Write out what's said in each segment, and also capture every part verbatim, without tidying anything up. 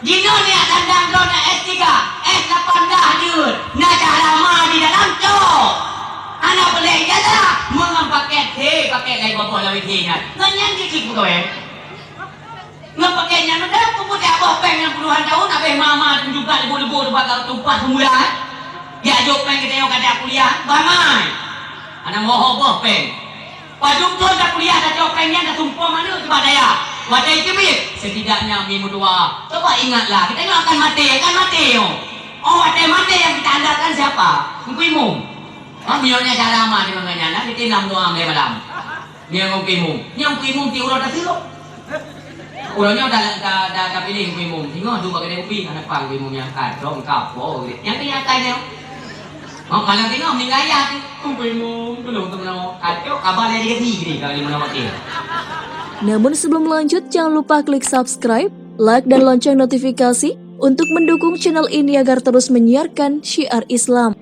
Jinoe neujak dandang droeneuh S tiga, S lapan belas jeuet, na cahra ma di dalam cok. Hana peureulée ijazah, meungon paket, he, paket laén boh lawét he nyan. Ngon nyan jeuet cit peugawée. Ngon paket nyan meunan, peue putéh boh péng nyang puluhan tahun, abéh ma-ma juga leubu-leubu bak tumpah semula, eh. Geujok péng keu tanyoe ka kuliah, bangai. Hana moho boh péng. Padub thon takuliah, tacok péng nyan, tasumpom aneuk cit bak dayah. Watée teubiet, setidaknya mi meutuwah. Coba ingatlah, kita nyoe akan maté, akan maté nyoe. Oh, watée maté nyang kita andalkan siapa? Teungku Imum. Oh, meunyoe nyan cara ma di mangat nyan, kita nam doa malam. Nyan Teungku Imum. Nyan Teungku Imum ti uroe taseurok. Uroe nyoe dah, dah, dah, dah pilih Teungku Imum. Singoh duek bak keudè kupi, hana pang Teungku Imum nyang akai. Dong ka po. Nyang keu nyang akai nyoe. Mak malam singoh meuninggai ayah tu. Teungku Imum, tulông teumeunoe. Kacok, abah lé digasi gini kalau di mana wakil. Namun sebelum lanjut, jangan lupa klik subscribe, like, dan lonceng notifikasi untuk mendukung channel ini agar terus menyiarkan syiar Islam.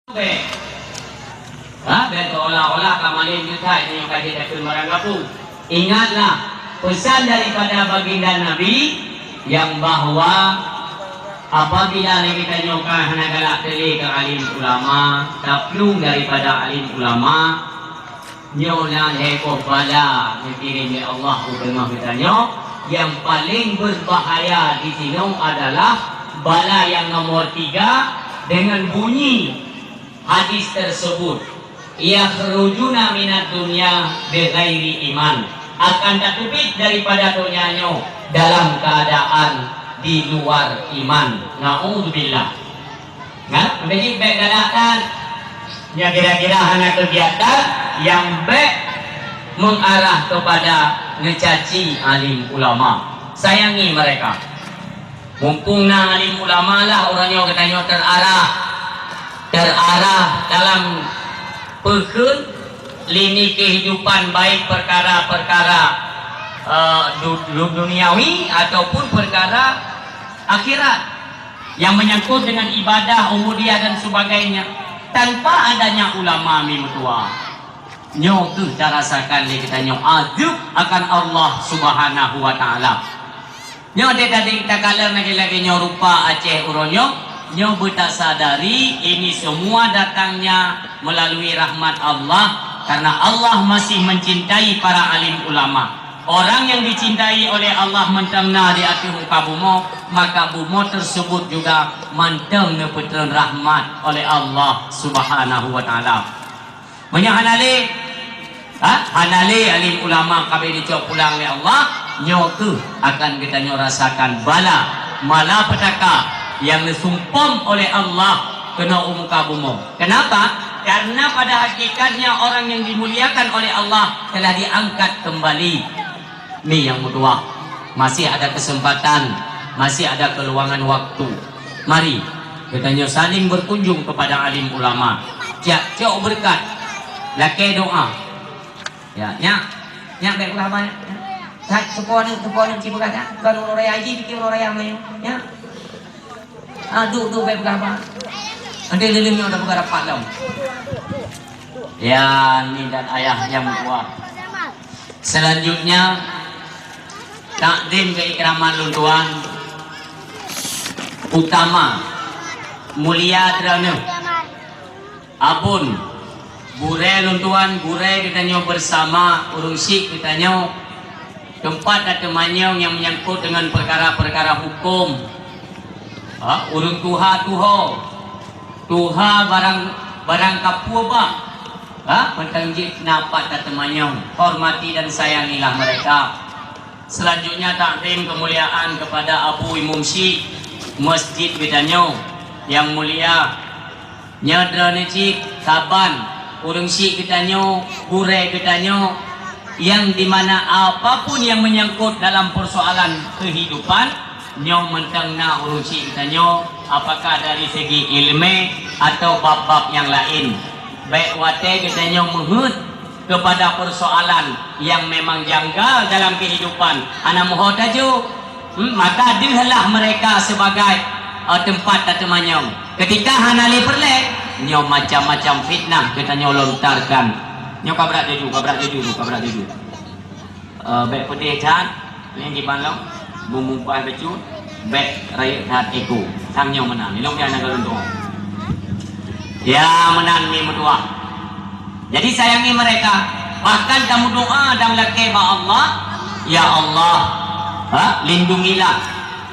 Bèk. Ha, bèk seolah-olah ka malém jeuet that nyoe ka jeuet takheun barang gapu. Ingatlah pesan daripada baginda Nabi yang bahwa apabila lé geutanyoe ka hana galak teuh lé keu alim ulama, taplueng daripada alim ulama, Nyoe na lhèe boh bala neukirém lé Allah u teungoh geutanyoe. Nyang paleng beubahaya disinoe adalah bala nyang nomor tiga, deungon bunyi hadis teuseubut, "Yakhrujuna minad dunya bighairi iman." Akan tateubiet daripada donya nyoe dalam keuadaan di luar iman. Naudzubillah. Nah, bèk galak that. Nyan kira-kira hana keugiatan nyang bèk mengarah kepada neucaci alim ulama. Sayangi mereka. Mumpung na alim ulama lah, uroe nyoe geutanyoe terarah, terarah dalam peukheun lini kehidupan, baik perkara-perkara, eh, du-, du-, duniawi ataupun perkara akhirat. Yang menyangkut dengan ibadah, ubudiyah dan sebagainya, tanpa adanya ulama mi meutuwah. Nyoe keuh tarasakan lé geutanyoe azeub akan Allah Subhanahu wa Ta'ala. Nyoe deh tadi takalon lagèe-lagèe nyoe rupa Aceh uroe nyoe, nyoe beutasadari ini semua datangnya melalui rahmat Allah, karena Allah masih mencintai para alim ulama. Orang yang dicintai oleh Allah mantong na di ateueh muka bumoe, maka bumoe tersebut juga mantong neupeutreun rahmat oleh Allah Subhanahu wa Ta'ala. Meunyoe hana lé, ha? Hana lé alim ulama ka bèk neucok pulang lé Allah, nyoe keuh akan geutanyoe rasakan bala malapetaka nyang neusumpom oleh Allah keunoe u muka bumoe. Kenapa? Karena pada hakikatnya orang yang dimuliakan oleh Allah telah diangkat kembali. Mi nyang meutuwah, masih ada kesempatan, masih ada keluangan waktu. Mari, geutanyoe saling berkunjung kepada alim ulama. Cok, cok beureukat. Lakèe doa. Ya, nyak. Nyak bèk peugah haba, nyak. That, teupeue aneuk, teupeue aneuk cit peugah, nyak. Bukan uroe raya haji, pikir uroe raya meunyoe. Nyak. Ah, duek, duek, bèk peugah haba. Nanti lilin nyoe dah peugah rapat lom. Ya, ni dan ayah nyang meutuwah. Selanjutnya, takdim keikraman lôn tuan utama, mulia droeneuh. Abon, gurèe lôn tuan, gurèe geutanyoe bersama, ureueng syik geutanyoe, teumpat tateumanyong nyang menyangkut dengan perkara-perkara hukum. Ha, ureueng tuha tuho, tuha barang, barang kapue bak. Ha, mantong jih na pat tateumanyong, hormati dan sayangilah mereka. Selanjutnya, takdim kemuliaan kepada Abu Imum Syik Masjid geutanyoe nyang mulia. Nyoe droeneuh cit saban ureueng syik geutanyoe, gurèe geutanyoe, yang di mana apapun yang menyangkut dalam persoalan kehidupan, nyoe mantong na ureueng syik geutanyoe, apakah dari segi ileumèe atau bab-bab nyang laén. Bèk watèe geutanyoe meuheuet kepada persoalan yang memang janggal dalam kehidupan, hana meuho tajok, hmm, maka deuhlah mereka sebagai, eh, teumpat tateumanyong. Ketika hana lé peureulèe, nyoe macam-macam fitnah geutanyoe lontarkan. Nyoe ka brat juju, ka brat juju, ka brat juju. Eh, bèk peudeh that, nyoe kiban lom. Meumupah bacut, bèk rayeuk that éko. Sang nyoe meunan, ilôn pih hana galon tuoh. Ya, meunan mi meutuah. Jadi sayangi mereka. Bahkan tameudoa dan lakèe bak Allah, "Ya Allah, ha, lindungilah,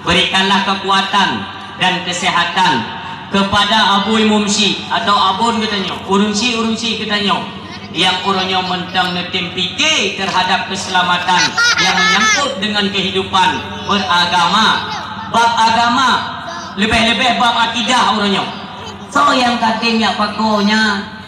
berikanlah kekuatan dan kesehatan kepada Abu Imum Syik atau abon geutanyoe, ureueng syik-ureueng syik geutanyoe." Nyang uroe nyoe mantong neutem pike teuhadap keuseulamatan nyang meunyangkot deungon keuhidupan beuragama, bab agama, leubeh-leubeh bab akidah uroe nyoe. Soe nyang ka tem jak pakoe nyan?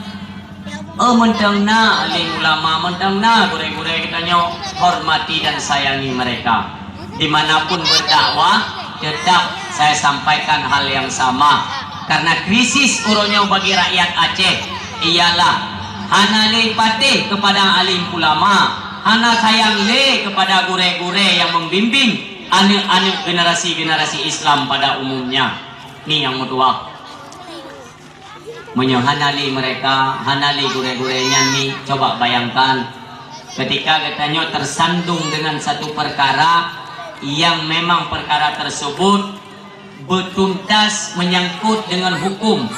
Oh, mantong na alim ulama, mantong na gurèe-gurèe geutanyoe, hormati dan sayangi mereka. Di mana pun berdakwah, tetap saya sampaikan hal yang sama. Karena krisis uroe nyoe bagi rakyat Aceh ialah hana lé patéh kepada alim ulama, hana sayang lé kepada gurèe-gurèe nyang membimbing aneuk-aneuk generasi-generasi Islam pada umumnya. Ni nyang meutuah. Meunyoe hana lé mereka, hana lé gurèe-gurèe nyan ni, coba bayangkan, ketika geutanyoe tersandung dengan satu perkara yang memang perkara tersebut bertuntas menyangkut dengan hukum,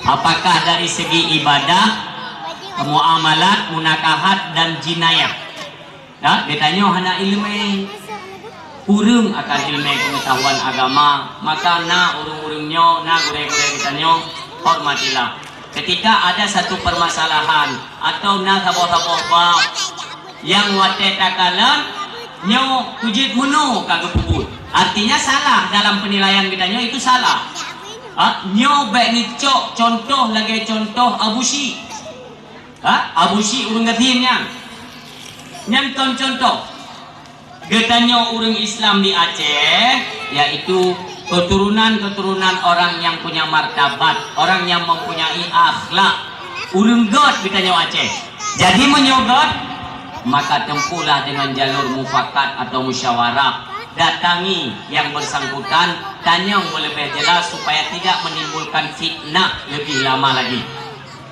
apakah dari segi ibadah, muamalat, munakahat, dan jinayah. Ya, geutanyoe hana ileumèe. Kureueng akan ileumèe peungatahuan agama, maka na ureueng-ureueng nyoe, na gurèe-gurèe geutanyoe, hormatilah. Ketika ada satu permasalahan atau na saboh-saboh bab nyang watèe takalon, nyoe kujeuet meunoe ka geupeubuet. Artinya salah dalam penilaian geutanyoe itu salah. Ha, nyoe bèk neucok contoh lagèe contoh Abu Syik. Ha? Abu Syik ureueng gasien nyan. Nyan kon contoh. Geutanyoe ureueng Islam di Aceh, yaitu keturunan-keturunan orang yang punya martabat, orang yang mempunyai akhlak. Ureueng göt geutanyoe Aceh. Jadi meunyoe göt, maka tempuhlah dengan jalur mufakat atau musyawarah. Datangi yang bersangkutan, tanyong beuleubeh jelas supaya tidak menimbulkan fitnah lebih lama lagi.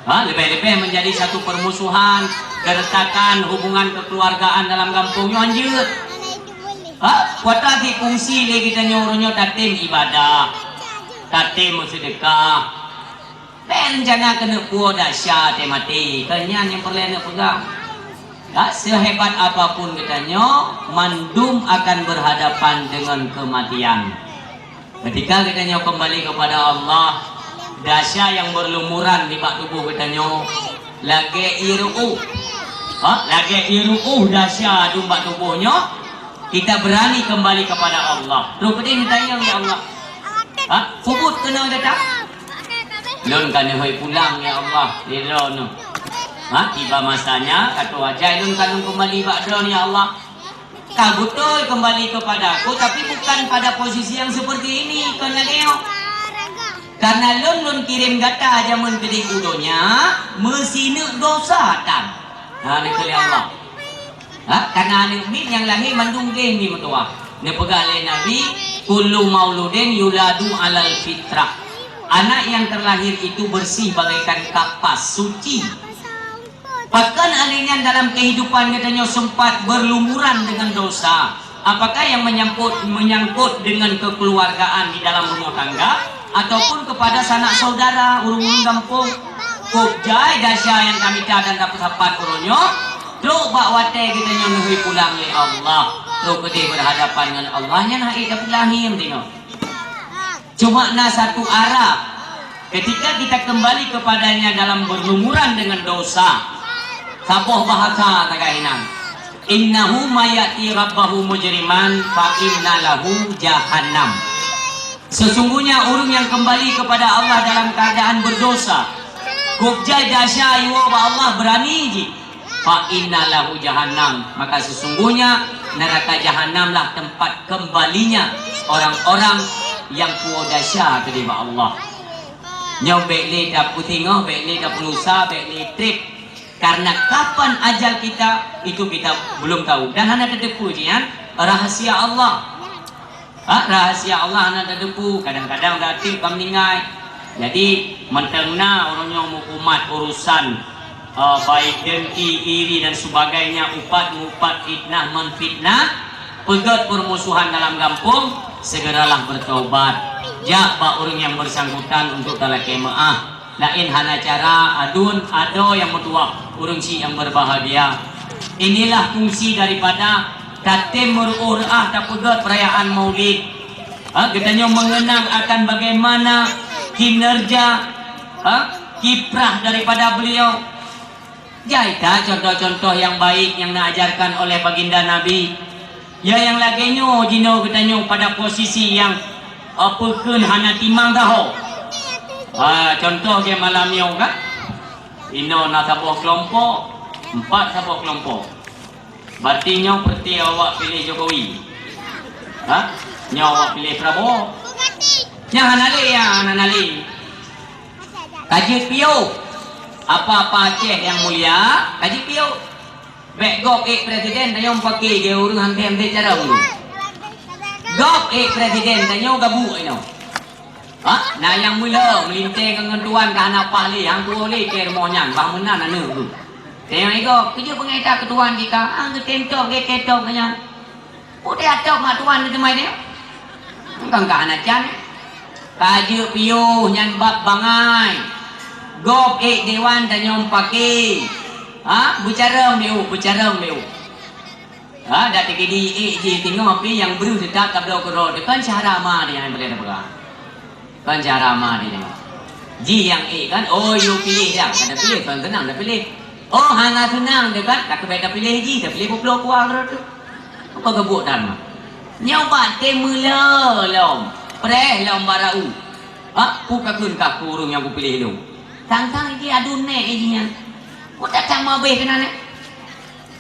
Ha, leubeh-leubeh menjadi satu permusuhan, keretakan, hubungan kekeluargaan dalam gampông nyoe hanjeuet. Ha, kuat lagi fungsi lé geutanyoe uroe nyoe tatem ibadah, tatem meuseudeukah. Bèk rencana keuneuk puwoe dasya teuh maté, keu nyan nyang peureulèe neupeugah. Ya, sehebat apapun geutanyoe, mandum akan berhadapan dengan kematian. Ketika geutanyoe keumbali kepada Allah, dasya nyang beurlumuran nibak tuboh geutanyoe lagèe ié ru'uh. Ha? Lagèe ié ru'uh dasya dum bak tuboh nyoe, kita berani kembali kepada Allah. Trok keudéh neutanyong, "Ya Allah, ha? Peubuet keunoe gata?" "Lôn ka neuhôi pulang, ya Allah, di droeneuh. Ha? Tiba masanya, ka troh ajai lôn ka lôn keumbali bak Droeneuh, ya Allah." Ka beutôi kembali kepada-Ku, tapi bukan pada posisi yang seperti ini, kon lagèe nyoe. Karena Lôn, Lôn kirém gata jameun keudéh u donya meusineuk dosa tan. Ha, neukheun lé Allah. Ha, karena aneuk miet nyang lahé mandum gleh mi meutuwah. Neupeugah lé Nabi, "Kullu mauludin yuladu alal fitrah." Anak yang terlahir itu bersih bagaikan kapas, suci. Pakon aneuk nyan dalam kehidupan geutanyoe sempat berlumuran dengan dosa? Apakah yang menyangkut, menyangkut dengan kekeluargaan di dalam rumah tangga ataupun kepada sanak saudara, ureueng-ureueng gampông? Kok jai dasya nyang tamita dan tapeusapat uroe nyoe, trok bak watèe geutanyoe neuhôi pulang lé Allah, trok keudéh berhadapan ngon Allah, nyan hana ék tapeulahé meunyoe. Cuma na satu arah, ketika kita kembali kepada-Nya dalam berlumuran dengan dosa, saboh bahasa tagah inan, "Innahu may ya'ti rabbahu mujriman fa inna lahu jahannam." Sesungguhnya ureueng nyang kembali kepada Allah dalam keadaan berdosa, kok jai dasya iwoe bak Allah beurani jih, "Fa inna lahu jahannam," maka sesungguhnya neraka Jahannamlah tempat kembalinya orang-orang yang puwoe dasya keudéh bak Allah. Nyoe bèk lé tapeusingoh, bèk lé tapeulusa, bèk lé trép. Karena kapan ajal kita, itu kita belum tahu. Dan hana tateupeue jih nyan, rahasia Allah. Ha, rahasia Allah hana tateupeue, kadang-kadang datang ka meuninggai. Jadi, mantong na ureueng nyoe meukumat urusan, eh, baik dengki, iri dan sebagainya, upat-mupat, fitnah menfitnah, Peugét peurmusuhan dalam gampông, segeralah bertobat. Jak bak ureuëng nyang bersangkutan untuk talakée meuáh. Laén hana cara, adun, adoe nyang meutuwah, ureuëng syiek nyang berbahagia. Inilah fungsi daripada tatem meureuôh reuah tapeugét peurayaan Maulid. Ha, geutanyoe mengenang akan bagaimana kinerja, ha, kiprah daripada beliau. Jai that contoh-contoh nyang baik nyang neuajarkan oleh Baginda Nabi. Ya, nyang lagée nyoe jinoe geutanyoe pada posisi nyang, eh, peukheun hana timang taho. Ah, contoh lagée malam nyoe kan. Inoe na saboh keulompok, empat saboh keulompok. Berarti nyoe berarti awak pilih Jokowi. Ha? Nyoe awak pilih Prabowo. Nyang hana lé, ya, hana lé. Ka jeuet piôh. Apa-apa Aceh nyang mulia, ka jeuet piôh. Bék gob ék presiden tanyoe paké gé ureuëng hanté-hanté cara ureuëng. Gob ék presiden tanyoe gabuk inoe. Ha? Na nyang meuleueh meulintée ngon tuan ka hana paih lé, hang tuwoe lé keu rumoh nyan, bah meunan aneuk tu. Teuingat igob, keujeuet beungéh that keu tuan jih ka, hang geutem tok, geutem tok nyan. Udeb ateueh mak tuan di teumai nyoe. Engkang ka hana can. Ka jeuet piôh nyan bab bangai. Gob ék dewan tanyoe paké. Ha, beucarông lé u, beucarông lé u. Ha, dak teukidi ék jih tingoh pi nyang breuh teutab tabloe keudroe teukan syahra ma di nyang pakai tapeugah. Kan cara ma di nyoe. Jih nyang ék kan, oh, yue piléh dah. Ka tapiléh, kon seunang tapiléh. Oh, hana seunang teuh kan, ka keubai tapiléh jih, tapiléh bubloe kuah keudroe teuh. Apa geubuet dan ma? Nyoe bak tém meuleueh lom, preh lom barau. Ha, peue kakheun kah keu ureuëng nyang kupiléh lôn? Sang-sang jih adun nèk jih nyan. Peue that cang mabéh keunan nèk?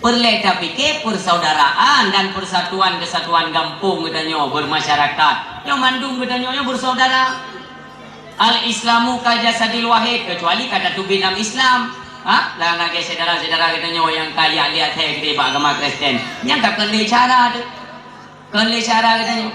Peureulée tapike persaudaraan dan persatuan kesatuan gampông geutanyoe bermasyarakat. Nyoe mandum geutanyoe nyoe bersaudara. Al-Islamu kal jasadil wahid, kecuali ka tateubiet lam Islam. Ha? Lam lagée syedara-syedara geutanyoe nyang kaya lihat hai geude bak agama Kristen. Nyang ka keuneuk cara tu. Kon lé syara geutanyoe.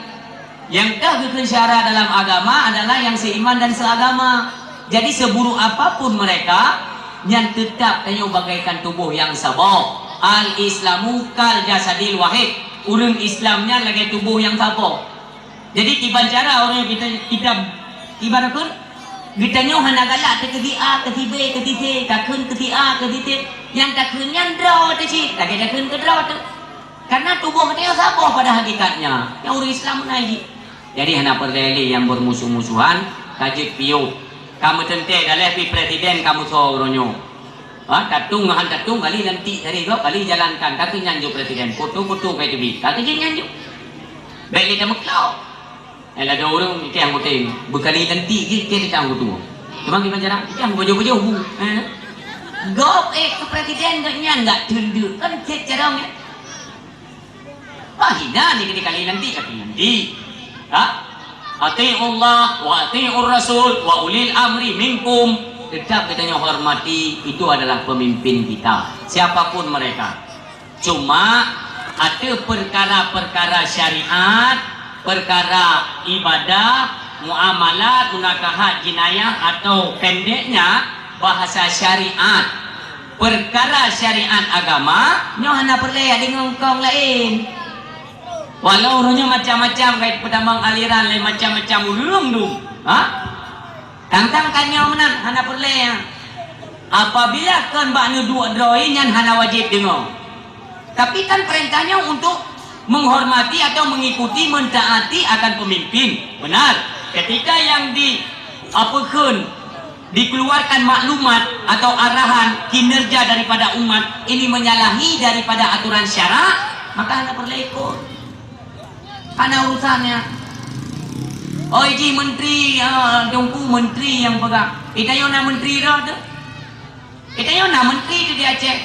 Nyang ka geukheun syara dalam agama adalah nyang seiman dan seagama. Jadi, seburuk apapun mereka, nyan teutap tanyoe bagaikan tuboh nyang saboh. Al-Islamu kal jasadil wahid. Ureuëng Islam nyan lagée tuboh nyang saboh. Jadi, kiban cara ureuëng kita, kita, kiban apa? Geutanyoe hana galak teuh keu si A, keu si B, keu si C, takheun keu si A, keu si C. Nyang takheun nyan droe teuh cit, lagée takheun keu droe teuh. Karena tuboh geutanyoe saboh pada hakikatnya, nyang ureuëng Islam meunan jih. Jadi hana peureulée lé nyang beurmusoh-musohan, ka jeuet piôh. Ka meuteuntée daleh pih presiden ka musoh uroe nyoe. Ha, tatung ngon han tatung kali lantik dari gob kali jalankan, ka keuh nyan jeuet presiden. Foto-foto ka teubiet, ka keuh jeuet nyan jeuet. Bék lé tameuklok. Eh, ladôm ureuëng ikan anggota ini. Beukali lantik jih ikan ikan anggota. Cuma gimana cara? Ikan bojoh-bojoh bu. Eh. Gob ék keu presiden geuh nyan enggak tunduk. Kan cit carong ya. Wah, hina ni kali lantik, kali lantik. Ha? Ati'ullah wa ati'ur rasul wa ulil amri minkum. Tetap geutanyoe hormati, itu adalah pemimpin kita. Siapapun mereka. Cuma, ateueh peukara-peukara syariat, peukara ibadah, muamalat, munakahat, jinayah atau pendeknya bahasa syariat, peukara syariat agama, nyoe hana peureulée deungon kong laén. Walau uroe nyoe macam-macam, ka jipeutamong aliran lé macam-macam ureuëng dum. Ha? Tang-tang ka nyoe meunan hana peureulée. Apabila kon bak neuduek droe nyan hana wajéb deungoe. Tapi kan perintahnya untuk menghormati atau mengikuti, mentaati akan pemimpin. Benar. Ketika yang di, apa kheun, dikeluarkan maklumat atau arahan kinerja daripada umat ini menyalahi daripada aturan syarak, maka hana peureulée ikot. Hana urusan nyan. Oi jih menteri, ah, Teungku menteri nyang peugah. Geutanyoe na menteri droe teuh? Geutanyoe na menteri teuh di Aceh?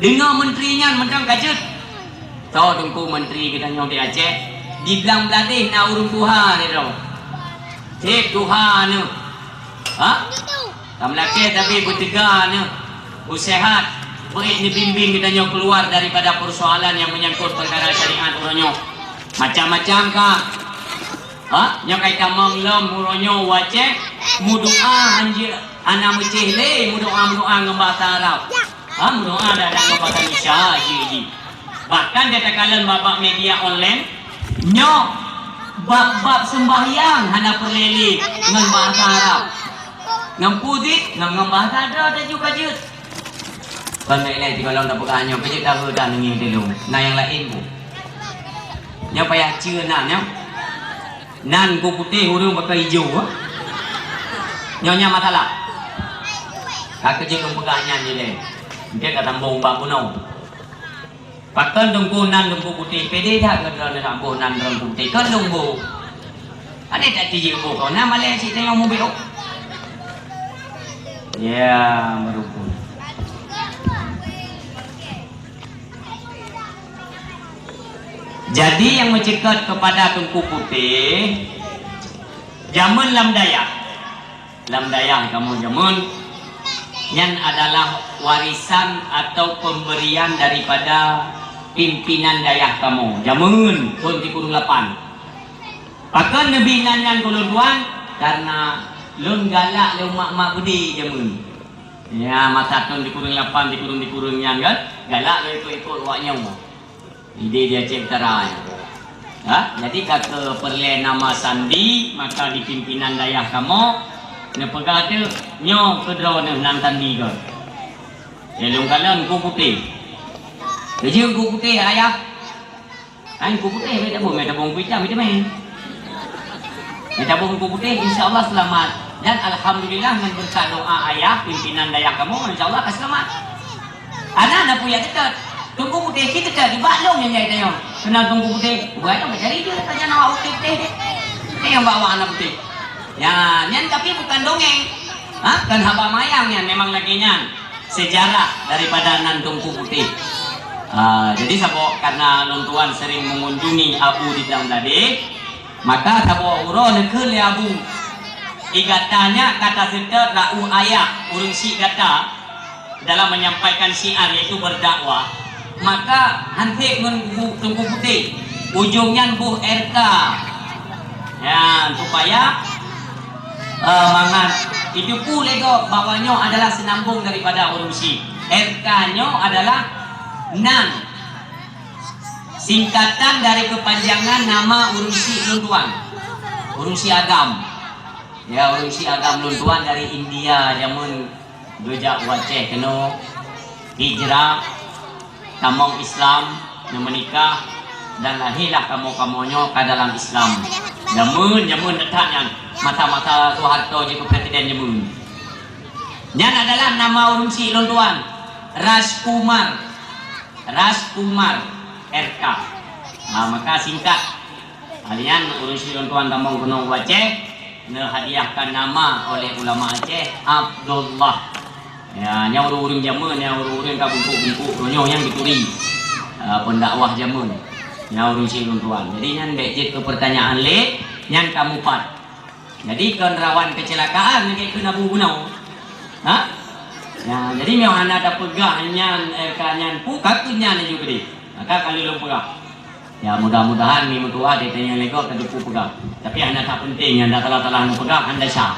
Deungoe menteri nyan mantong ka jeuet. Soe Teungku menteri geutanyoe di Aceh? Di Blang Bladeh na ureuëng tuha nyoe droe. Cit tuha nyoe. Ha? Ka meulakée tapi beuteuga nyoe, beuseuhat, beuék neubimbing geutanyoe keuluar daripada peusoalan nyang meunyangkot peukara syariat uroe nyoe. Macam-macam ka. Ha? Nyoe ka itamong lom uroe nyoe u Aceh, meudoá hanjeuet hana meucéh lé, meudoá-meudoá ngon bahasa Arab. Ha? Meudoá dak-dak ngon bahasa Indonesia jih, jih. Bahkan di takalon bak-bak media online, nyoe bab-bab seumbahyang hana peureulée lé ngon bahasa Arab. Ngon peue jih? Ngon, ngon bahasa droe taju ka jeuet. Kon bèk lé sigohlom tapeugah nyoe, keujeuet tapeugah neungieng dilôn. Na nyang laén bu. Nyoe payah ceue na nyoe. Nan ku putéh ureueng pakai ijo, eh. Nyoe nyan masalah. Ka keujeuet lôn peugah nyan dilèe. Engke ka tambong bak bunoe. Pakon teungku nan teungku putéh, pédé that keu droeneuh boh nan teungku putéh, kon lôn boh. Adé that tijeuet boh kau, na malèe cit tanyoe mubiôh. Ya, meurukun. Jadi nyang meuceukat keupada teungku putéh, jameun lam dayah. Lam dayah kamoe jameun, nyan adalah warisan atau pemberian daripada pimpinan dayah kamoe jameun phôn sikureueng lapan. Pakon neubi nan nyan keu lôn tuan? Karena lôn galak lé umat-umat beudé jameun. Ya, masa thôn sikureueng lapan, sikureueng-sikureueng nyan kan, galak lôn ikot-ikot awak nyoe. Ide di Aceh Utara nyan. Ha? Jadi ka keu peureulée nama sandi, maka di pimpinan dayah kamoe neupeugah teuk nyoe keu droeneuh nan sandi kon. Lé lôn kalon Teungku Putéh. Keujeuet Teungku Putéh, ayah. Hai Teungku Putéh, meutabong, meutabong kuita, meutabong. Meutabong Teungku Putéh, insya Allah selamat. Dan alhamdulillah ngon beureukat doa ayah, pimpinan dayah kamoe, insya Allah ka selamat. Hana na peue jak teutot. Teungku Putéh cit teutot, nibak lôn nyang jai tanyoe. Keunan Teungku Putéh, buat nyoe cari je tanya nama Teungku Putéh. Ni nyang bawa aneuk putéh. Ya, nyan tapi bukan dongeng. Ha, kan haba mayang nyan, memang lagée nyan. Sejarah daripada nan Teungku Putéh. Ah, jadi saboh karena lôn tuan sering mengunjungi Abu di Blang Bladeh, maka saboh uroe neukheun lé Abu. Di gata nyan ka taseutôt raôh ayah ureuëng syik gata dalam menyampaikan syiar, yaitu berdakwah, maka hansék ngon bu-, Teungku Putéh, ujong nyan boh R K. Ya, supaya, eh, mangat jiteupeue lé gob bahwa nyoe adalah seunambong daripada ureuëng syik. R K nyoe adalah nan, singkatan dari keupanjangan nama ureuëng syik lôn tuan. Ureuëng syik agam. Ya, ureuëng syik agam lôn tuan dari India jameun geujak u Aceh keunoe, hijrah, tamong Islam, neumeunikah, dan lahirlah kamoe-kamoe nyoe ka dalam Islam. Jameun, jameun that nyan, masa-masa Soeharto jeuet keu presiden jameun. Nyan adalah nama ureuëng syik lôn tuan, Rajkumar. Rajkumar R K. Ha, maka singkat. Hal nyan ureuëng syik lôn tuan tamong keunoe u Aceh, neuhadiahkan nama oleh ulama Aceh, Abdullah. Ya, nyan ureuëng-ureuëng jameun, nyan ureuëng-ureuëng ka bungkôk-bungkôk, uroe nyoe nyan geuturi, eh, pendakwah jameun. Nyan ureuëng syik lôn tuan. Jadi nyan bèk jeuet keu pertanyaan lé, nyan ka mupat. Jadi kon rawan kecelakaan lagée keu Abu bunoe. Ha? Ya, jadi nyoe hana tapeugah nyan, eh, ka nyan pu, ka keu nyan laju geudeh. Maka ka lheueh lôn peugah. Ya, mudah-mudahan mi meutuah di tanyoe lego ka teupeu peugah. Tapi hana that penting, nyang dak salah-salah neupeugah, hana desya.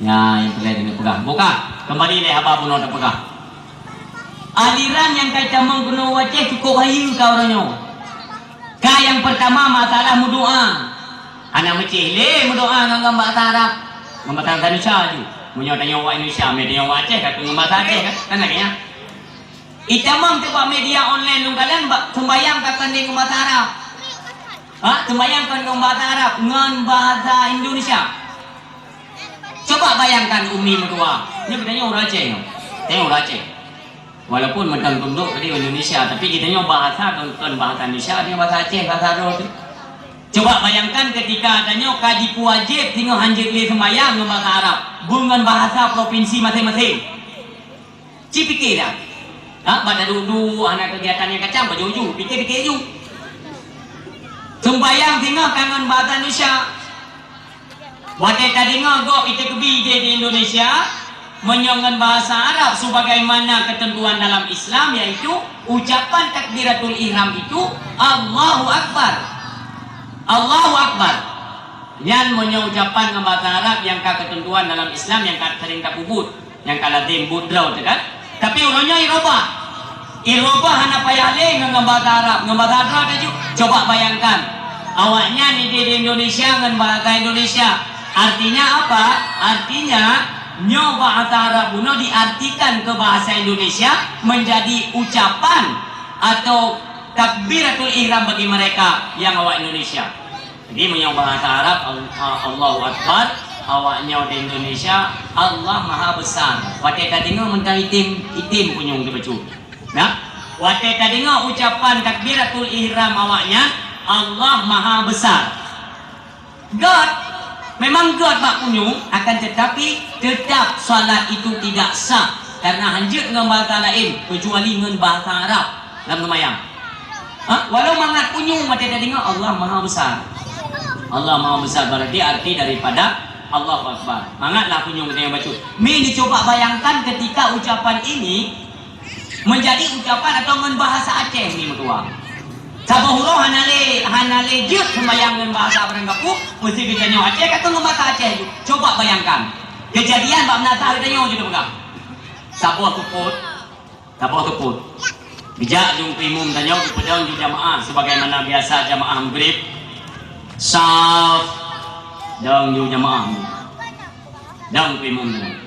Ya, nyang peureulée neupeugah. Buka, kembali lé haba bunoe tapeugah. Aliran nyang ka itamong keunoe u Aceh cukup hayeue ka uroe nyoe. Ka nyang pertama masalah meudoa. Hana meucéh lé meudoa ngon, ngon bahasa Arab. Ngon bahasa Indonesia ju. Meunyoe tanyoe awak Indonesia, meunyoe tanyoe awak Aceh, ka keu ngon bahasa Aceh kan? Kan lagée nyan. Itamong teuk bak media online lôn kalon bak seumbayang ka kandeng ngon bahasa Arab. Ha, seumbayang kon ngon bahasa Arab, ngon bahasa Indonesia. Coba bayangkan umi meutuah. Nyoe geutanyoe ureuëng Aceh nyoe. Tanyoe ureuëng Aceh. Walaupun mantong tundok tadi Indonesia, tapi geutanyoe bahasa kon, kon bahasa Indonesia, geutanyoe bahasa Aceh, bahasa droe teuh. Coba bayangkan ketika tanyoe ka jipuwajéb singoh hanjeuet lé seumbayang ngon bahasa Arab, beungon bahasa provinsi maséng-maséng. Ci pike dah. Ha, bak taduek-duek hana kegiatan nyang kacam, baju ju, pike-pike ju. Seumbayang singoh ka ngon bahasa Indonesia. Watée tadeungoe gob iteukeubi di Indonesia, meunyoe ngon bahasa Arab sebagaimana ketentuan dalam Islam, yaitu ucapan takbiratul ihram itu, Allahu Akbar. Allahu Akbar. Nyan meunyoe ucapan ngon bahasa Arab nyang ka ketentuan dalam Islam nyang ka sering tapeubuet. Nyang ka lazem buet droe teuh kan? Tapi uroe nyoe irobah. Irobah hana payah lé ngon, ngon bahasa Arab, ngon bahasa Arab laju. Coba bayangkan, awaknyan di, di Indonesia ngon bahasa Indonesia. Artinya apa? Artinya, nyoe bahasa Arab bunoe diartikan ke bahasa Indonesia menjadi ucapan atau takbiratul ihram bagi mereka yang awak Indonesia. Jadi, meunyoe bahasa Arab, Al-, Allahu Akbar, awaknyoe di Indonesia, Allah Maha Besar. Watèe tadeungoe mantong item, item punyueng teuh bacut. Nah, watèe tadeungoe ucapan takbiratul ihram awaknyan, Allah Maha Besar. Göt, memang göt bak punyueng, akan tetapi tetap salat itu tidak sah karena hanjeuet ngon bahasa laén, kecuali ngon bahasa Arab lam seumayang. Ha? Walau mangat punyueng watèe tadeungoe Allah Maha Besar. Allah Maha Besar berarti arti daripada Allahu Akbar. Mangatlah punyueng geutanyoe bacut. Mi, neucoba bayangkan ketika ucapan ini menjadi ucapan atau ngon bahasa Aceh mi meutuah. Saboh uroe hana lé, hana lé jeuet seumayang ngon bahasa barangkapeue, meusti geutanyoe Aceh ka ngon bahasa Aceh. Coba bayangkan. Kejadian bak meunasah geutanyoe jeuet peugah. Saboh seupôt Saboh seupôt. Geujak ju keu imum tanyoe geupeudong ju jamaah sebagaimana biasa jamaah Maghrib. Saf. Dong ju jamaah. Dong keu imum tanyoe.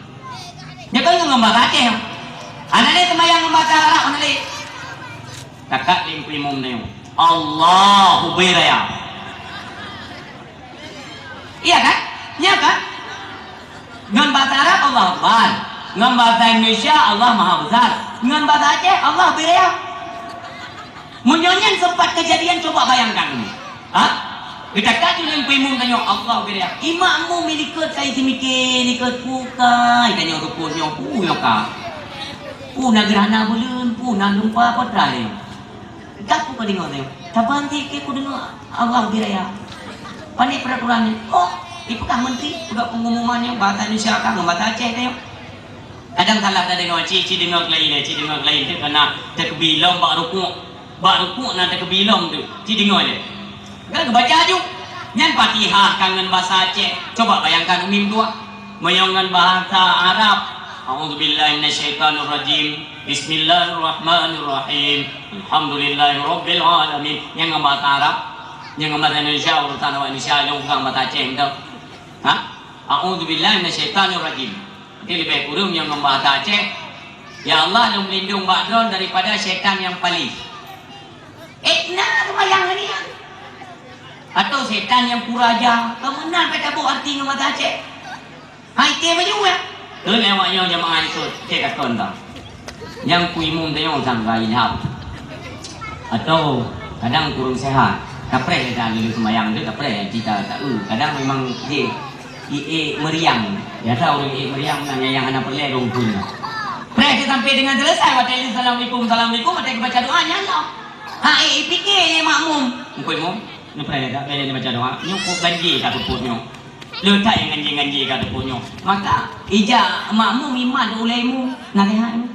Nyoe kan ngon bahasa Aceh. Hana lé seumayang ngon bahasa Arab, hana lé. Takat lé keu imum tanyoe. Allahu biraya. Iya kan? Iya kan? Ngon bahasa Arab, Allah Akbar. Ngon bahasa Indonesia, Allah Maha Besar. Ngon bahasa Aceh, Allah Biraya. Meunyoe nyan sempat kejadian, coba bayangkan. Ha? Kita kaji ngon imum tanyoe, Allah Biraya. Imum milikot kai simiké, likot pukai tanyoe rukun nyoe, pu nyoe ka. Pu na gerhana buleuen, pu na gempa, peue teuma. Dak ku deungoe nyoe. Taban ti ke ku deungoe Allah Biraya. Pané peraturan nyoe. Oh, ipeugah menteri, peugah pengumuman nyoe, bahasa Indonesia ka ngon bahasa Aceh nyoe. Kadang salah tadeungoe, ci, ci deungoe keulayi lé, ci deungoe keulayi teuh kana takbir lom bak rukuk. Bak rukuk na takbir lom teuh, ci deungoe lé. Kan geubaca aju. Nyan Fatihah ka ngon bahasa Aceh. Coba bayangkan umi meutuah. Meunyoe ngon bahasa Arab, "A'udzubillahi minasyaitonirrajim. Bismillahirrahmanirrahim. Alhamdulillahirabbil alamin." Nyang ngon bahasa Arab, nyang ngon bahasa Indonesia, urusan awak Indonesia, nyang bukan bahasa Aceh tu. Ha? "A'udzubillahi minasyaitonirrajim." Jadi lebih kurang nyang ngon bahasa Aceh, "Ya Allah, lôn meulindong bak droe daripada syaitan nyang palih." Eh, na seumayang ni. Atau syaitan nyang pura ja. Kamu nan ka taboh arti ngon bahasa Aceh. Hai, item baju, ya? Keu lewat nyoe jamaah ikut, cek akon dah. Nyang ku imum teuh nyoe sangka ilham. Atau kadang kurang sehat. Kapreh dah lulus sembahyang tu, kapreh cita tak, eh, kadang memang dia, eh, eh, meriang. Biasa orang eh meriang, nak yang hana perlu dong pun. Preh dia sampai dengan selesai, waktu itu, "Assalamualaikum, assalamualaikum," waktu baca doa, nyan lah. Ha, eh, eh, fikir, eh, makmum. Engkau imum, ni preh dah, dia baca doa. Nyukup ganji kat tupuk nyoe. Letak yang ganji-ganji kat tepuk nyoe. Maka, ija makmum iman ulai mu, nasihat mu.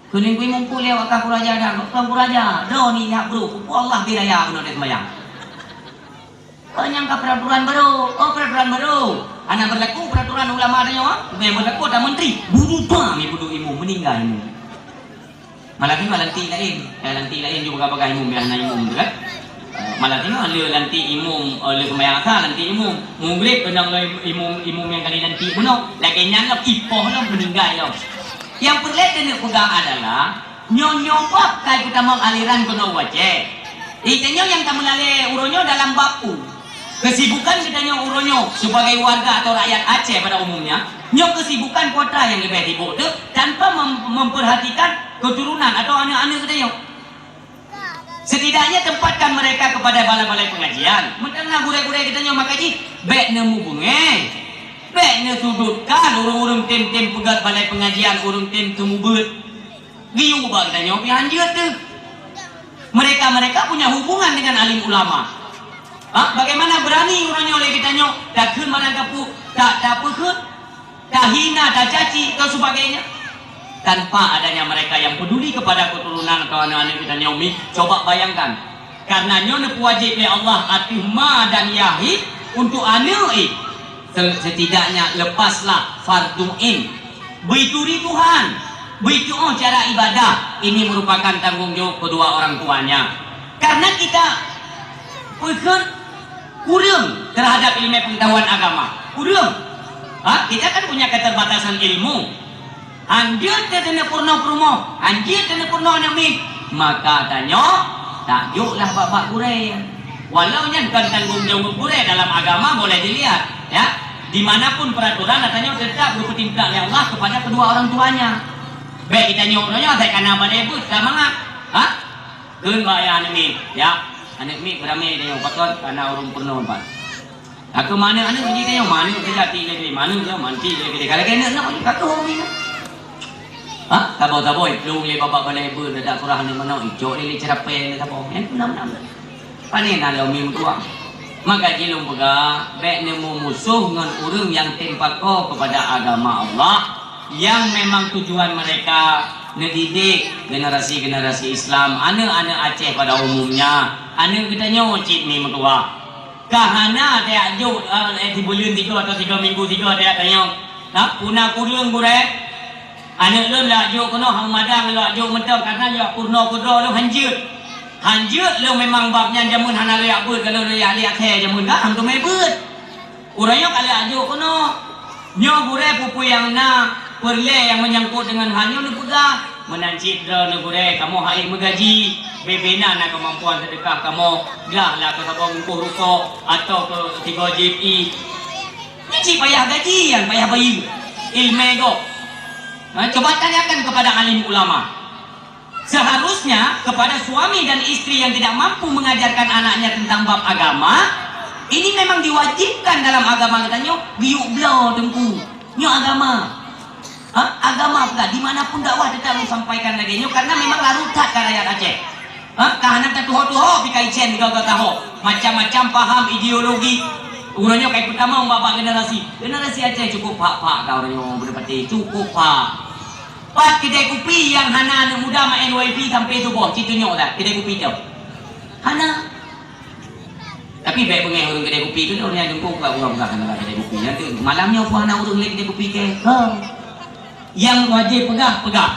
Keuneuk kui mumpul lewat ka kuraja dan, "Tuan kuraja, droe ni jak bro, peue Allah biraya bunoe di sembahyang." Kau nyang ka peraturan baru, oh, peraturan baru. Anak berlaku peraturan ulama tanya, ah, yang berlaku ada menteri. Budu tua ni budu imum, meninggal imum. Malah tengok lantik lain. Eh, lantik lain juga bagah imum, biar hana imum tu kan. Eh, malah tengok le lantik imum, eh, le sembahyang asar lantik imum. Mugrib kena le imum, imum yang kali lantik bunoe. Lagi nyan lah ipoh lah meninggal lah. Yang perlu kena pegang adalah nyoe-nyoe bab kai utama aliran keunoe wajéb. Itanyoe nyang tameulalé uroe nyoe dalam bab u. Kesibukan geutanyoe uroe nyoe sebagai warga atau rakyat Aceh pada umumnya, nyoe kesibukan kuatra nyang leubeh sibuk teuh tanpa mem-, memperhatikan keturunan atau aneuk-aneuk geutanyoe. Setidaknya tempatkan mereka kepada balai-balai pengajian. Meuteuna gurée-gurée geutanyoe maka jih, bék neumubeungéh. Bék neusudutkan ureuëng-ureuëng tem-tem peugét balai pengajian, ureuëng tem teumubeuet. Geuyue bak geutanyoe pih hanjeuet teuh. Mereka-mereka punya hubungan dengan alim ulama. Ha? Bagaimana berani uroe nyoe lé geutanyoe takheun barang kapu-, ta-, tapeukheun, tahina, tacaci, dan sebagainya? Tanpa adanya mereka yang peduli kepada keturunan atau aneuk-aneuk geutanyoe mi, coba bayangkan. Karena nyoe neupeuwajéb lé Allah ateueh ma dan yah jih untuk aneuk jih. Se-, setidaknya lepaslah fardu ain. Beuturi Tuhan. Begitu cara ibadah, ini merupakan tanggung jawab kedua orang tuanya. Karena kita peukheun kureueng terhadap ilmu pengetahuan agama. Kureueng. Ha? Kita kan punya keterbatasan ilmu. Hanjeuet teuh keuneuk peurunoe peurumoh, hanjeuet keuneuk peurunoe aneuk miet. Maka tanyoe, tajôklah bak-bak gurée. Walau nyan kon tanggung jaweueb gurée dalam agama boleh dilihat, ya. Di mana pun peraturan, tanyoe tetap geupeutimpa lé Allah kepada kedua orang tuanya. Bék geutanyoe uroe nyoe asai kana balée beuet ka mangat. Ha? Kheun bak ayah aneuk miet, ya. Aneuk miet beuramé tanyoe pakon kana ureueng peurunoe ban. Aku mana aneuk jih tanyoe, mana jih jati lé, mana jih manti lé, kalau kena nak aku umi. Ha? Saboh-saboh iplueng lé babah balée beuet, dadak surah aneuk manok, icok lé, lé ceurapée lé saboh. Nyan pun nama-nama. Pane na lé umi meutuah. Maka jih lôn peugah, bék neumusuh ngon ureueng nyang tem pakoe kepada agama Allah, nyang memang tujuan mereka neudidik generasi-generasi Islam, aneuk-aneuk Aceh pada umumnya, aneuk geutanyoe cit mi meutuah. Ka hana tajak jok, eh, sibuleuen sigoe atau tiga minggu sigoe tajak tanyong. Nah, puna kureueng gurée. Aneuk lôn lak jok keunoe, hana meudang lak jok mantong, karena lak peurunoe keudroe lôn hanjeuet. Hanjeuet lôn memang bab nyan jameun hana lôn jak beuet, kalau lôn jak lé akhé jameun ka hana teumé beuet. Uroe nyoe ka lheueh jok keunoe. Nyoe gurée peue-peue nyang na peureulée nyang meunyangkot deungon hal nyoe neupeugah. Meunan cit droeneuh gurée, kamoe hana meugaji. Bebe na, na keumampuan seudeukah kamoe. Glah lah keu saboh bungkôh rukok atau keu sigoe J P. Nyan cit payah gaji, nyan payah bayeue. Ileumé gob. Ha, coba tanyakan kepada alim ulama. Seharusnya kepada suami dan istri yang tidak mampu mengajarkan anaknya tentang bab agama, ini memang diwajibkan dalam agama geutanyoe, geuyue bloe teungku. Nyoe agama. Ha? Agama bukan di mana pun dakwah tetap disampaikan lagée nyoe karena memang larot that ka rakyat Aceh. Ha? Ka hana tatuho-tuho pih ka icen gata ho. Macam-macam paham ideologi. Uroe nyoe kai peutamong bak-bak generasi. Generasi Aceh cukup phak-phak ka uroe nyoe, Buda Pati, cukup phak. Pat keudè kupi nyang hana aneuk muda maén wifi sampoe suboh, ci tunyok that keudè kupi tu? Hana. Tapi bèk beungèh ureueng keudè kupi tu, ureueng nyang jungkong buka-buka hana bak keudè kupi. Nyan tu malam nyoe pun hana ureueng lé keudè kupi kèe. Ha. Nyang wajéb peugah, peugah.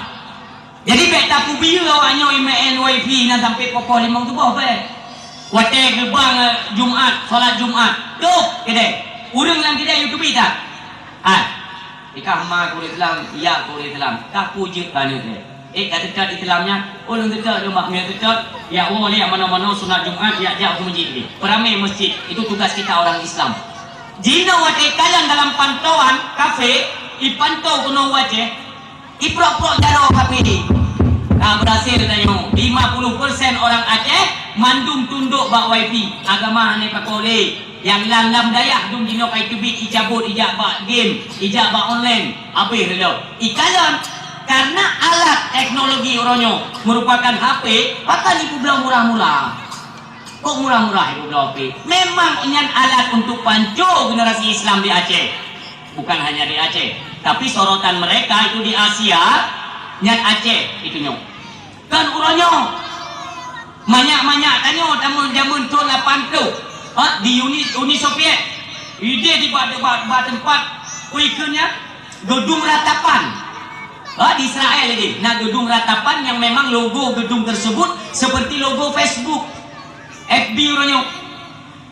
Jadi bèk tapeubiyeue awak nyoe maén wifi na sampoe poh-poh limong suboh bèk. Watèe geubang, eh, Jumat, salat Jumat, tôp keudè. Ureueng lam keudè YouTube that. Hai. Ikah ma keu ureueng Islam, ya keu ureueng Islam. Ka peue jeuet baneuk lé. Eh, ka teutot Islam nyan. Ulôn teutot, lôn mak miet teutot. Ya Allah, lé manoe-manoe sunat Jumat, ya jak u meuseujid lé. Peuramè meuseujid. Itu tugas kita orang Islam. Jinoe watèe kalon dalam pantauan kafé, ipanto keunoe u Aceh, iprok-prok jaroe kafé. Ka berhasil tanyoe. Lima puluh persen orang Aceh mandum tundok bak wifi. Agama hana ipakoe lé. Nyang lam-lam dayah dum jinoe ka iteubiet, icabot, ijak bak game, ijak bak online, habéh lé lom. Ikalon, karena alat teknologi uroe nyoe merupakan H P, pakon ipeubloe murah-murah. Kok murah-murah ipeubloe H P? Memang nyan alat untuk panco generasi Islam di Aceh. Bukan hanya di Aceh, tapi sorotan mereka itu di Asia, nyan Aceh itu nyoe. Kan uroe nyoe, manyak-manyak tanyoe tamong jameun thon lapan ploh, ha, di Uni, Uni Soviet. Idéh di bak, bak, bak teumpat, ui keu nyan, gedung ratapan. Ha, di Israel idéh, na gedung ratapan yang memang logo gedung tersebut seperti logo Facebook. F B uroe nyoe.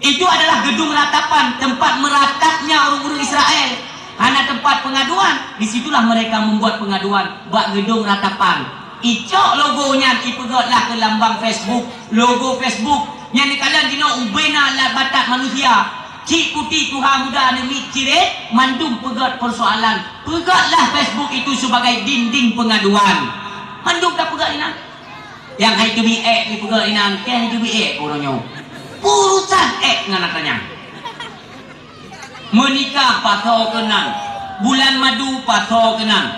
Itu adalah gedung ratapan, tempat meratapnya ureueng-ureueng Israel. Hana tempat pengaduan, di situlah mereka membuat pengaduan bak gedung ratapan. Icok logo nyan ipeugöt lah keu lambang Facebook, logo Facebook. Nyan dikalon jinoe ubena lat batat manusia. Cik puti tuha muda aneuk miet cirét, mandum peugöt persoalan. Peugötlah Facebook itu sebagai dinding pengaduan. Mandum tapeugöt inan. Nyang hai teubiet ék dipeugöt inan, kèe hai teubiet ék keu uroe nyoe. Urusan ék ngon ata nyan. Meunikah pasoe keunan, bulan madu pasoe keunan.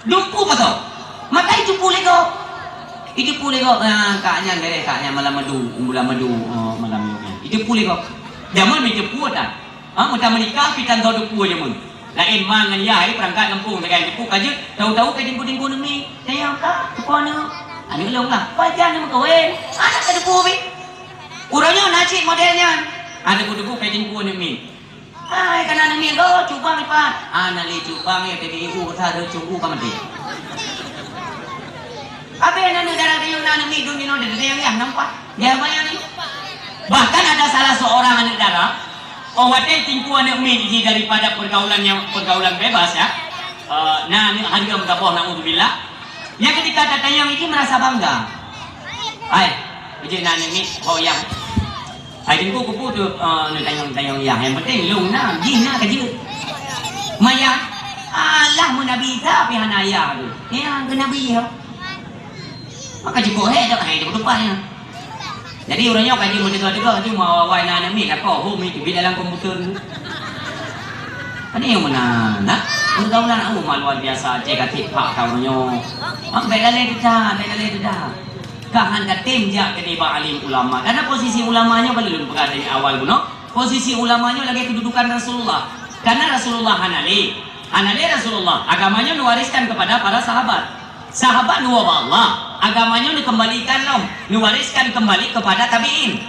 Dumpeue pasoe. Maka iteupeu lé gob. Iteupeu lé gob, ah, kak nyan beureh, kak nyan malam madu, bulan madu, oh, malam nyoe nyan. Iteupeu lé gob. Jameun meuteupeu tan. Ha, meutan meunikah pih tan soe teupeu jameun. Laén ma ngon yah, eh, peurangkat gampông sagai teupeu ka jeuet, tahu-tahu ka jingku-jingku neumi. Tanyong ka, teupeu aneuk. Aneuk lôn lah. Pajan neumeukawen. Aneuk ka teupeu pih. Uroe nyoe na cit model nyan. Ha, teupeu-teupeu ka jingku neumi. Hai, kana neumi, oh, cubang ipat. Ana lé cubang ya, tapi u sa cunggu ka mati. Habéh aneuk dara tanyoe na aneuk miet dum jinoe teuntèe nyang yah nampak. Dia bayang ni. Bahkan ada salah seorang aneuk dara, oh watèe teungku aneuk miet jih daripada pergaulan yang, pergaulan bebas ya. Eh, na aneuk hareuem saboh, naudzubillah. Nyang ketika tatanyong jih merasa bangga. Hai, beujeuet na aneuk miet ho yah. Hai teungku, keupeue teuh, eh, neutanyong-tanyong yah. Nyang penting lôn na, jih na ka jeuet. Maya, alah meuneunabi Isa pih hana yah tu. Nyang keu nabi ya. Maka jikuk hék dak, hai, dak tupat nyan. Jadi ureueng nyoe ka jimeuteugah-teugah, jimeuawai na aneuk miet, lakoe hom itu bi dalam komputer. Kan nyang meunan, nah, pergaulan awak luar biasa, cek atik pak ka ureueng nyoe. Mak bèk lalè teuda, bèk lalè teuda. Ka han ka tem jak keu nibak alim ulama. Karena posisi ulama nyoe ka lôn peugah dari awal bunoe. Posisi ulama nyoe lagèe kedudukan Rasulullah. Karena Rasulullah hana lé. Hana lé Rasulullah. Agama nyoe diwariskan kepada para sahabat. Sahabat dua Allah, agamanya dikembalikan lom, diwariskan kembali kepada tabi'in.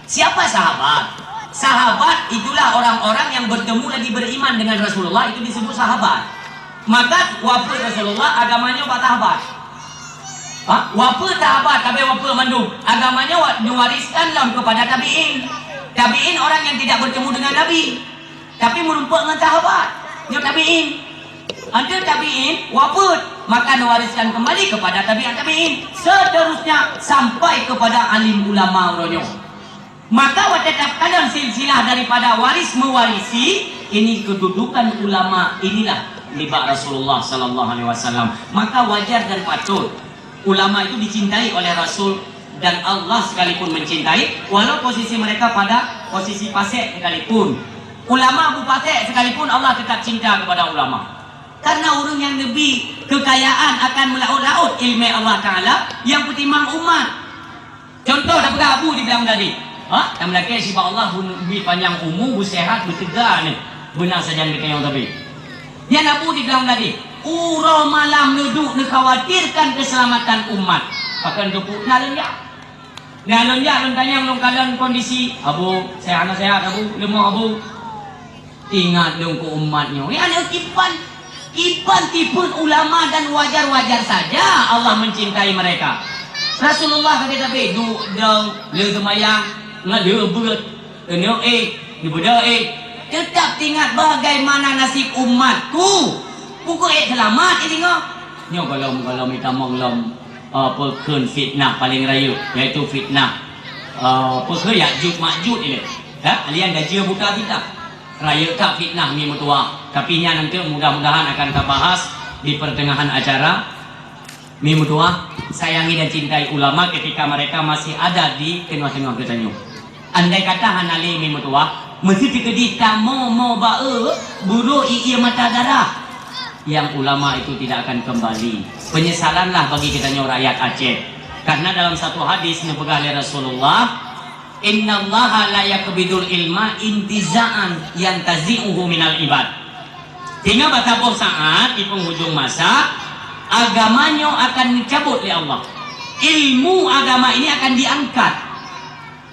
Siapa sahabat? Sahabat itulah orang-orang yang bertemu lagi beriman dengan Rasulullah, itu disebut sahabat. Maka wafat Rasulullah, agamanya bak sahabat. Ha? Wafat sahabat, habis wafat mandum, agamanya wa- diwariskan lom kepada tabi'in. Tabi'in orang yang tidak bertemu dengan Nabi. Tapi meurumpok ngon sahabat, nyoe tabi'in. Anteuk tabi'in wafeuet, maka neuwariskan keumbali keupada tabi'at tabi'in, seuterusnya sampai keupada alim ulama uroe nyoe. Maka watée takalon silsilah daripada waris meuwarisi, ini keududukan ulama inilah nibak Rasulullah sallallahu alaihi wasallam. Maka wajar dan patut ulama itu dicintai oleh Rasul dan Allah sekalipun mencintai, walau posisi mereka pada posisi fasik sekalipun. Ulama beupasék sekalipun Allah tetap cinta kepada ulama. Karena ureuëng nyang neubi keukayaan akan meulaôt-laôt iéleumé Allah Taala nyang peutimang umat. Contoh tapeugah Abu di bilang tadi. Ha? Tameulakée sibak Allah beu-, bi panyang umu, beuseuhat, beuteuga nyoe. Beuna sajan geutanyoe tapi. Nyan Abu di bilang tadi. Uroe malam neuduek neukhawatirkan keuseulamatan umat. Pakon teupeu na lôn jak. Na lôn jak lôn tanyong lôn kalon kondisi, "Abu, sehat na sehat, Abu? Leumoh, Abu?" Ingat lôn keu umat nyoe. Nyan kiban, kiban tipeue ulama dan wajar-wajar saja Allah mencintai mereka. Rasulullah kata Nabi, duek dong, le seumayang, ngon le beuet, keuneuk éh, neubeudôh éh. Tetap ingat bagaimana nasib umatku. Pukon éh seulamat, eh, singoh. Nyoe golom-golom itamong lom. Eh, peukheun fitnah paleng rayeuk, yaitu fitnah, eh, peukheun Ya'juj Ma'juj ilée. Ya, alian dajjal buta kita. Rayeuk that fitnah mi meutuwah. Tapi nyan nanti mudah-mudahan akan tabahas di pertengahan acara. Mi meutuwah, sayangi dan cintai ulama ketika mereka masih ada di teungoh-teungoh geutanyoe. Andai kata hana lé mi meutuwah, meuseuti keudeh tamoe-moe ba-e, burok ie mata darah. Yang ulama itu tidak akan kembali. Penyesalanlah bagi geutanyoe rakyat Aceh. Karena dalam satu hadis neupeugah lé Rasulullah, "Innallaha la yaqbidul ilma intiza'an yantazi'uhu minal ibad." Sehingga bak saboh saat di penghujung masa, agama nyoe akan dicabut lé Allah. Ilmu agama ini akan diangkat.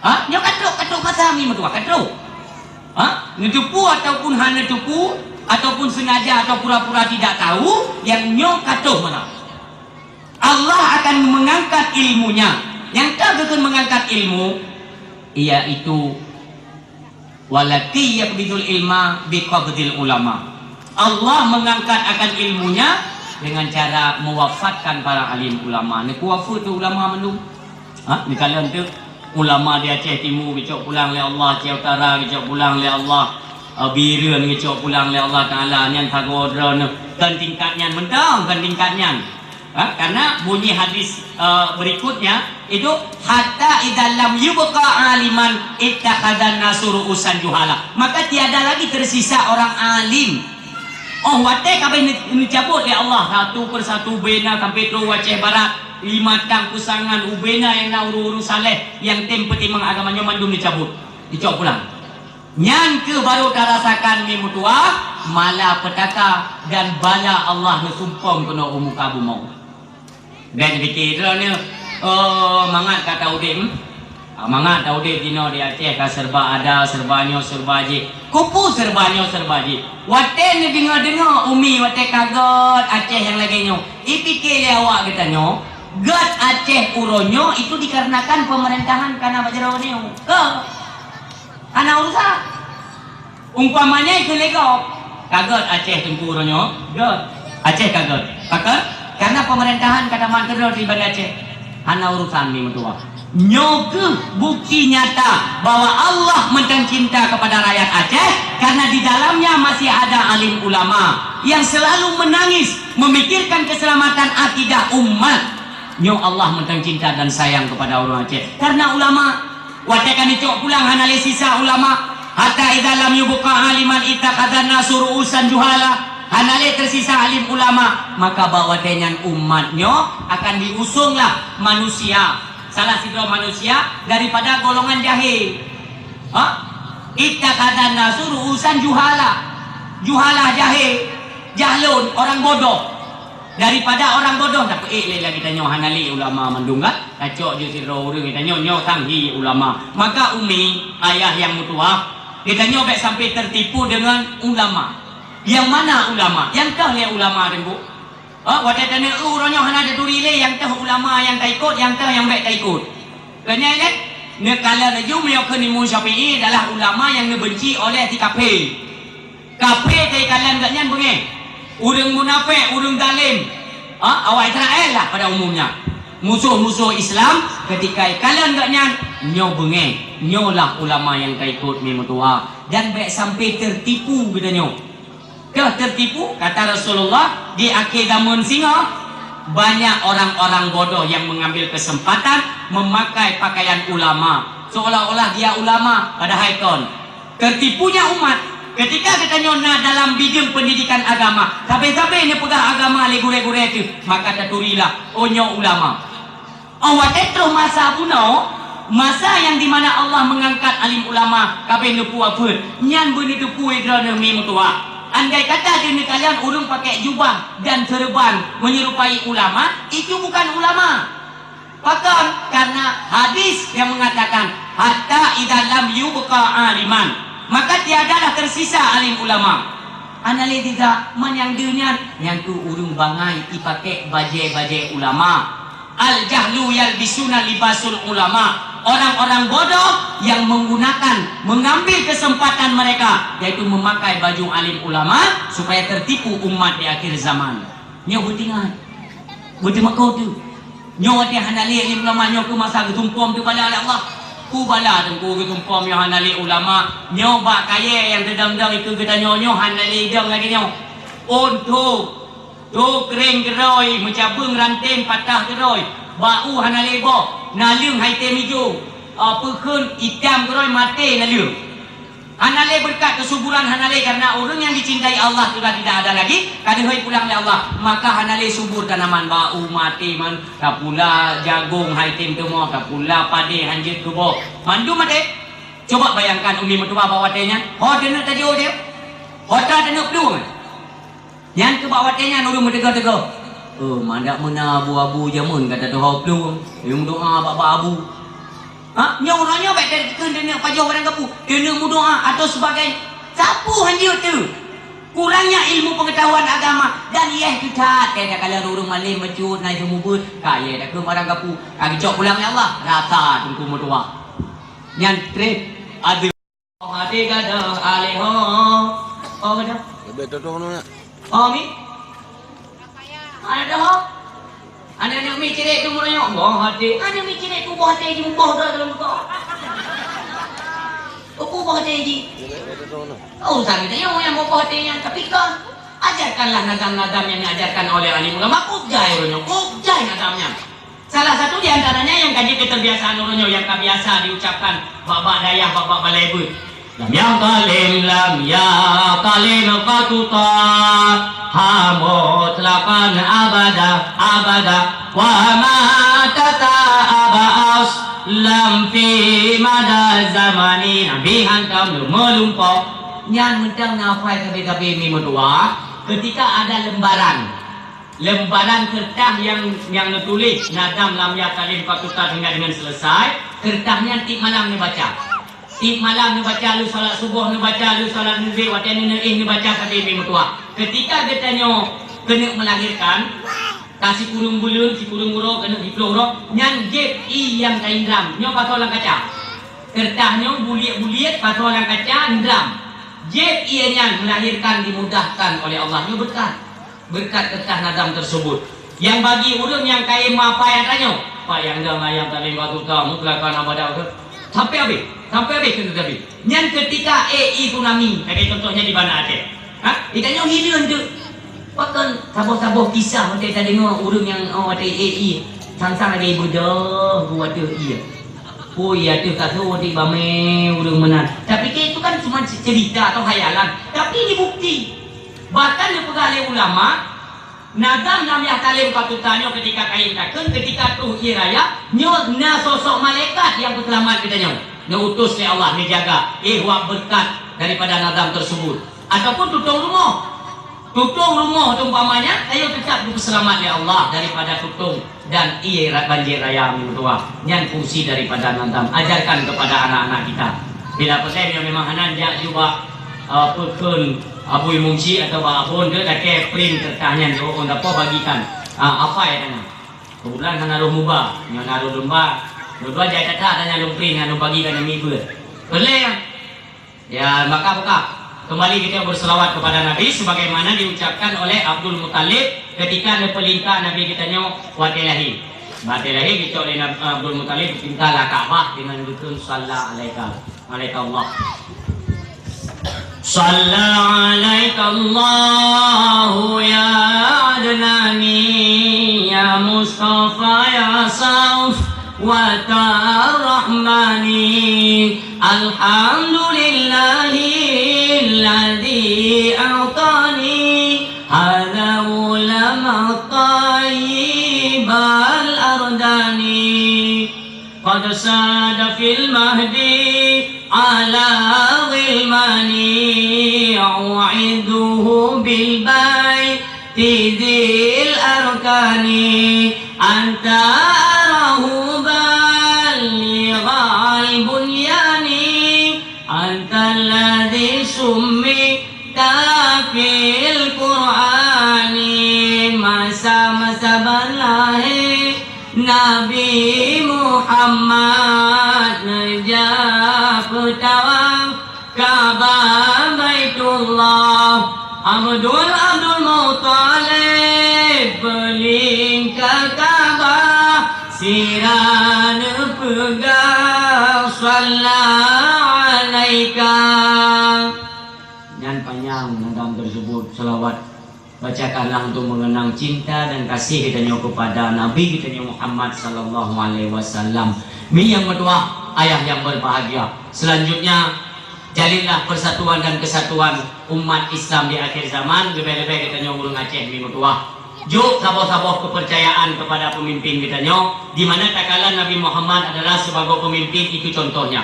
Ha? Nyoe ka trok, ka trok masa mi meutuwah, ka trok. Ha? Neuteupeue ataupun hana neuteupeue, ataupun sengaja atau pura-pura tidak tahu, nyang nyoe ka trok masa. Allah akan mengangkat ilmunya. Nyang ka geukheun mengangkat ilmu, iaitu, "Walakin yaqbidul ilma biqabdil ulama." Allah mengangkat akan ilmunya dengan cara mewafatkan para alim ulama. Neukuwafeuet ulama mandum. Ha, neukalon teuk ulama di Aceh Timu geucok pulang lé Allah, Aceh Utara geucok pulang lé Allah, eh, Bireuen geucok pulang lé Allah Taala, nyan sagoe droeneuh. Kon tingkat nyan mantong, kon tingkat nyan. Ha, karena bunyi hadis, eh, berikutnya itu, "Hatta idza lam yubqa aliman ittakhadzan nasu ru'usan juhala." Maka tiada lagi tersisa orang alim. Oh, watée ka abéh neucabut lé Allah satu persatu bubena sampai trok Aceh Barat, Limatang, Peusangan, bubena nyang na ureuëng-ureuëng saleh nyang tem peutimang agama nyoe mandum neucabut, dicok pulang. Nyan keuh baru tarasakan mi meutuwah, malapetaka dan bala Allah neusumpong keunoe u muka bumoe. Bék neupiké droeneuh, oh, mangat ka taudép, hmm? Ah, mangat taudép jinoe di Aceh ka serba ada, serba nyoe, serba jih. Kupu serba nyoe, serba jih. Watée neudeungoe-deungoe umi, watée ka göt Aceh nyang lagée nyoe, ipiké lé awak geutanyoe, Gét Aceh uroe nyoe itu dikarenakan pemerintahan kana bak jaroe nyoe. Ke? Hana urusan. Umpamanya itu lego. Ka gét Aceh teungku uroe nyoe. Gét. Aceh ka gét. Pakon? Karena pemerintahan kada mantul di Banda Aceh. Hana urusan ni meutuah. Nyoe keuh bukti nyata bahwa Allah mantong cinta kepada rakyat Aceh karena di dalamnya masih ada alim ulama yang selalu menangis memikirkan keselamatan akidah umat. Nyoe Allah mantong cinta dan sayang kepada ureuëng Aceh karena ulama. Watée ka neucok pulang hana lé sisa ulama. Hatta idza lam yubqa aliman ittakhadhan nasu ru'usan juhala. Hana lé tersisa alim ulama, maka bak watée nyan umat nyoe akan diusunglah manusia, salah sidroe manusia daripada golongan jahé. Ha? Ittakhadhan nasu ru'usan juhala. Juhala jahé, jahlon, orang bodoh. Daripada orang bodoh, tapeuék lé lagée tanyoe hana lé ulama mandum kan? Tacok jeuet sidroe ureuëng geutanyoe nyoe sang hi ulama. Maka umi, ayah nyang meutuwah, geutanyoe bék sampai tertipu dengan ulama. Nyang mana ulama? Nyang toh lé ulama teungku? Ha, watée taneuk uroe nyoe hana taturi lé nyang toh ulama nyang taikot, nyang toh nyang bék taikot. Keunyai lé, neukalon laju meunyoe kheun Imam Syafi'i adalah ulama nyang neubenci oleh si kafé. Kafé teukalon gobnyan beungéh. Ureuëng munafék, ureuëng zalim. Ha, awak Israel lah pada umumnya. Musoh-musoh Islam ketika ikalon gobnyan, nyoe beungéh. Nyoe lah ulama nyang taikot mi meutuwah. Dan bék sampai tertipu geutanyoe. Keuh tertipu, kata Rasulullah, di akhé zaman singoh, banyak orang-orang bodoh yang mengambil kesempatan memakai pakaian ulama. Seolah-olah dia ulama, padahai kon. Tertipunya umat, ketika geutanyoe na dalam bideueng pendidikan agama, sabe-sabe neupeugah agama lé gurée-gurée teuh, maka taturilah, oh nyoe ulama. Oh watée troh masa bunoe, masa yang di mana Allah mengangkat alim ulama, kabeh neupue apeuet, nyan beuneuteupue droeneuh mi meutuwah. Andai kata deuneukalon ureuëng pakai jubah dan serban menyerupai ulama, itu bukan ulama. Pakon? Karena hadis yang mengatakan, "Hatta idza lam yubqa aliman," maka tiadalah tersisa alim ulama. Hana lé sisa, man nyang deuh nyan, nyang keu ureuëng bangai ipakék bajée-bajée ulama. Al-jahlu yalbisuna libasul ulama. Orang-orang bodoh yang menggunakan, mengambil kesempatan mereka, yaitu memakai baju alim ulama supaya tertipu umat di akhir zaman. Nyoe beutingat. Beuteumakot tu. Nyoe watée hana lé alim ulama nyoe keu masa geutumpom teu bala lé Allah. Ku bala teungku geutumpom nyoe hana lé ulama. Nyoe bak kayée nyang teudong-dong itu geutanyoe nyoe hana lé idong lagée nyoe. Ôn tho, tho keuréng keudroe, meucabeueng ranté patah keudroe. Bak u hana lé boh, naleueng hai tém ijo. Ah, peukheun itam keudroe maté naleueng. Hana lé beureukat keusuburan, hana lé, karena ureuëng nyang dicintai Allah sudah tidak ada lagi, ka dihôi pulang lé Allah, maka hana lé subur tanaman, bak u maté man, tapula jagong hai tém teumo, tapula padé hanjeuet keuboh. Mandum maté. Coba bayangkan umi meutuwah bak watée nyan, ho teuneuk tajok dia, ho tra teuneuk plueng. Nyan keu bak watée nyan ureuëng meuteugoh-teugoh, "Oh, mandak meuna abu-abu jameun ka tatuho plueng, nyang meudoá bak-bak abu." Ha? Nyoe uroe nyoe bék takheun teuneuk pajoh barang gapu, teuneuk meudoá atau sebagainya. Sapeue hanjeuet teuh? Kurangnya ilmu pengetahuan agama dan yeh teutat. Teuka lé ureuëng malém bacut na ilmu beuet, ka yeh takheun barang gapu, ka geucok pulang lé Allah, rasa teungku meutuwah. Nyan treb adeue. Oh, até gadoh aleh ho. Oh, gadoh. Leubeh tutoe nyoe. Oh, mi. Ada dah ho. Aneuk-aneuk mi cirek tu meurayok boh até. Aneuk mi cirek tu boh até ji, boh dah dalam kau. Apa boh até ji? Leubeh tutoe nyoe. Oh, usah kita yang yang boh até yang tapi kan ajarkanlah nazam-nazam yang diajarkan oleh alim ulama. Kok jai urang nyoe? Kok jai nazamnya? Salah satu di antaranya yang ka jeuet keu terbiasaan ureuëng nyoe nyang ka biasa diucapkan bak-bak dayah, bak-bak balai beuet. Lam ya kalim, lam ya kalim qatuta, ha mutlaqan abada, abada, wa ma tata aba aslam fi mada zamani. Nabi hantom meulumpoe. Nyan mantong na hafai sabe-sabe mi meutuwah, ketika ada lembaran. Lembaran keureutah nyang, nyang neutuléh nazam lam ya kalim qatuta hingga dengan selesai, keureutah nyan tiep malam neubaca. Tiep malam neubaca, lheueh salat suboh neubaca, lheueh salat Maghrib, watée neuneuk éh neubaca sabe mi meutuwah. Ketika geutanyoe keuneuk melahirkan, Ka sikureueng buleuen, sikureueng uroe, keuneuk siplôh uroe, nyan jieb ié nyang ka indram. Nyoe pasoe lam kaca. Keureutah nyoe buliek-buliek, pasoe lam kaca, indram. Jieb ié nyan melahirkan, dimudahkan oleh Allah. Nyoe beureukat. Beureukat keureutah nazam teuseubut. Nyang bagi ureuëng nyang kayém mapai atra nyoe, "Pak, nyang dang ayam taleng batu ta, meukeunakan abada." Sampai habéh, sampai habéh keuneuk teubi. Nyan keutika ék ié tsunami, lagée contohnya di Banda Aceh. Ha? Di tanyoe hireuen teuk. Pakon saboh-saboh kisah watée tadeungoe ureuëng nyang, oh, watée ék ié, sang-sang lagée beudôh geuh ateueh ié. Oh, ié ateueh kasô dik bamé ureuëng meunan. Tapike itu kan cuma cerita atau khayalan. Tapi ini bukti. Bahkan neupeugah lé ulama, nazam lam yah talem patut tanyoe keutika kayém takheun, keutika troh ié raya, nyoe na sosok malaikat nyang peuseulamat geutanyoe. Neuutus lé Allah, neujaga, éh, wak beureukat daripada nazam teuseubut. Ataupun tutong rumoh. Tutong rumoh tu umpamanya, ayo teutap geupeuseulamat lé Allah daripada tutong dan ié ra-, banjir raya meutuah. Nyan fungsi daripada nazam. Ajarkan kepada anak-anak kita. Bila peugah nyoe memang hana jak jubah, eh, peukheun Abu Imum Syik atau Bak Abon ke, lakée print keureutah nyan, jaweueb dapoh bagikan. Ah, apa ya tanya? Kebetulan hana roh muba, nyoe na roh lumba. Dua-dua jai that-that tanya lôn print, nyan lôn bagikan nyang mibeuet. Boleh ya? Ya, maka buka. Kembali kita berselawat kepada Nabi sebagaimana diucapkan oleh Abdul Muttalib ketika neupeulingka Nabi geutanyoe watée lahé. Watée lahé geucok lé Nab-, Abdul Muttalib geutingka lam Ka'bah dengan geukheun, "Shalla alaika, alaika Allah." Shalla alaika Allahu ya Adnani, ya Mustafa, ya Sauf. Watarrahmani. Alhamdulillahilladzi a'tani hadza ulama thayyibal ardani. Qad sada fil mahdi ala ghilmani, u'idhuhu bil baiti dzil arkani. Anta arahu balighal bunyani, antal ladzi summita fil Qur'ani. Masa-masa ban lahé Nabi Muhammad, neujak peutawaf Ka'bah Baitullah. Abdul, Abdul Muttalib peulingka Ka'bah, sira neupeugah, "Shalla alaika." Nyan panyang nazam teuseubut, seulawat. Bacakanlah untuk mengenang cinta dan kasih geutanyoe kepada Nabi geutanyoe Muhammad sallallahu alaihi wasallam. Mi nyang meutuah, ayah yang berbahagia. Selanjutnya, jalinlah persatuan dan kesatuan umat Islam di akhir zaman, leubeh-leubeh geutanyoe ureuëng Aceh mi meutuah. Jok saboh-saboh kepercayaan kepada pemimpin geutanyoe, di mana takalon Nabi Muhammad adalah sebagai pemimpin, itu contohnya.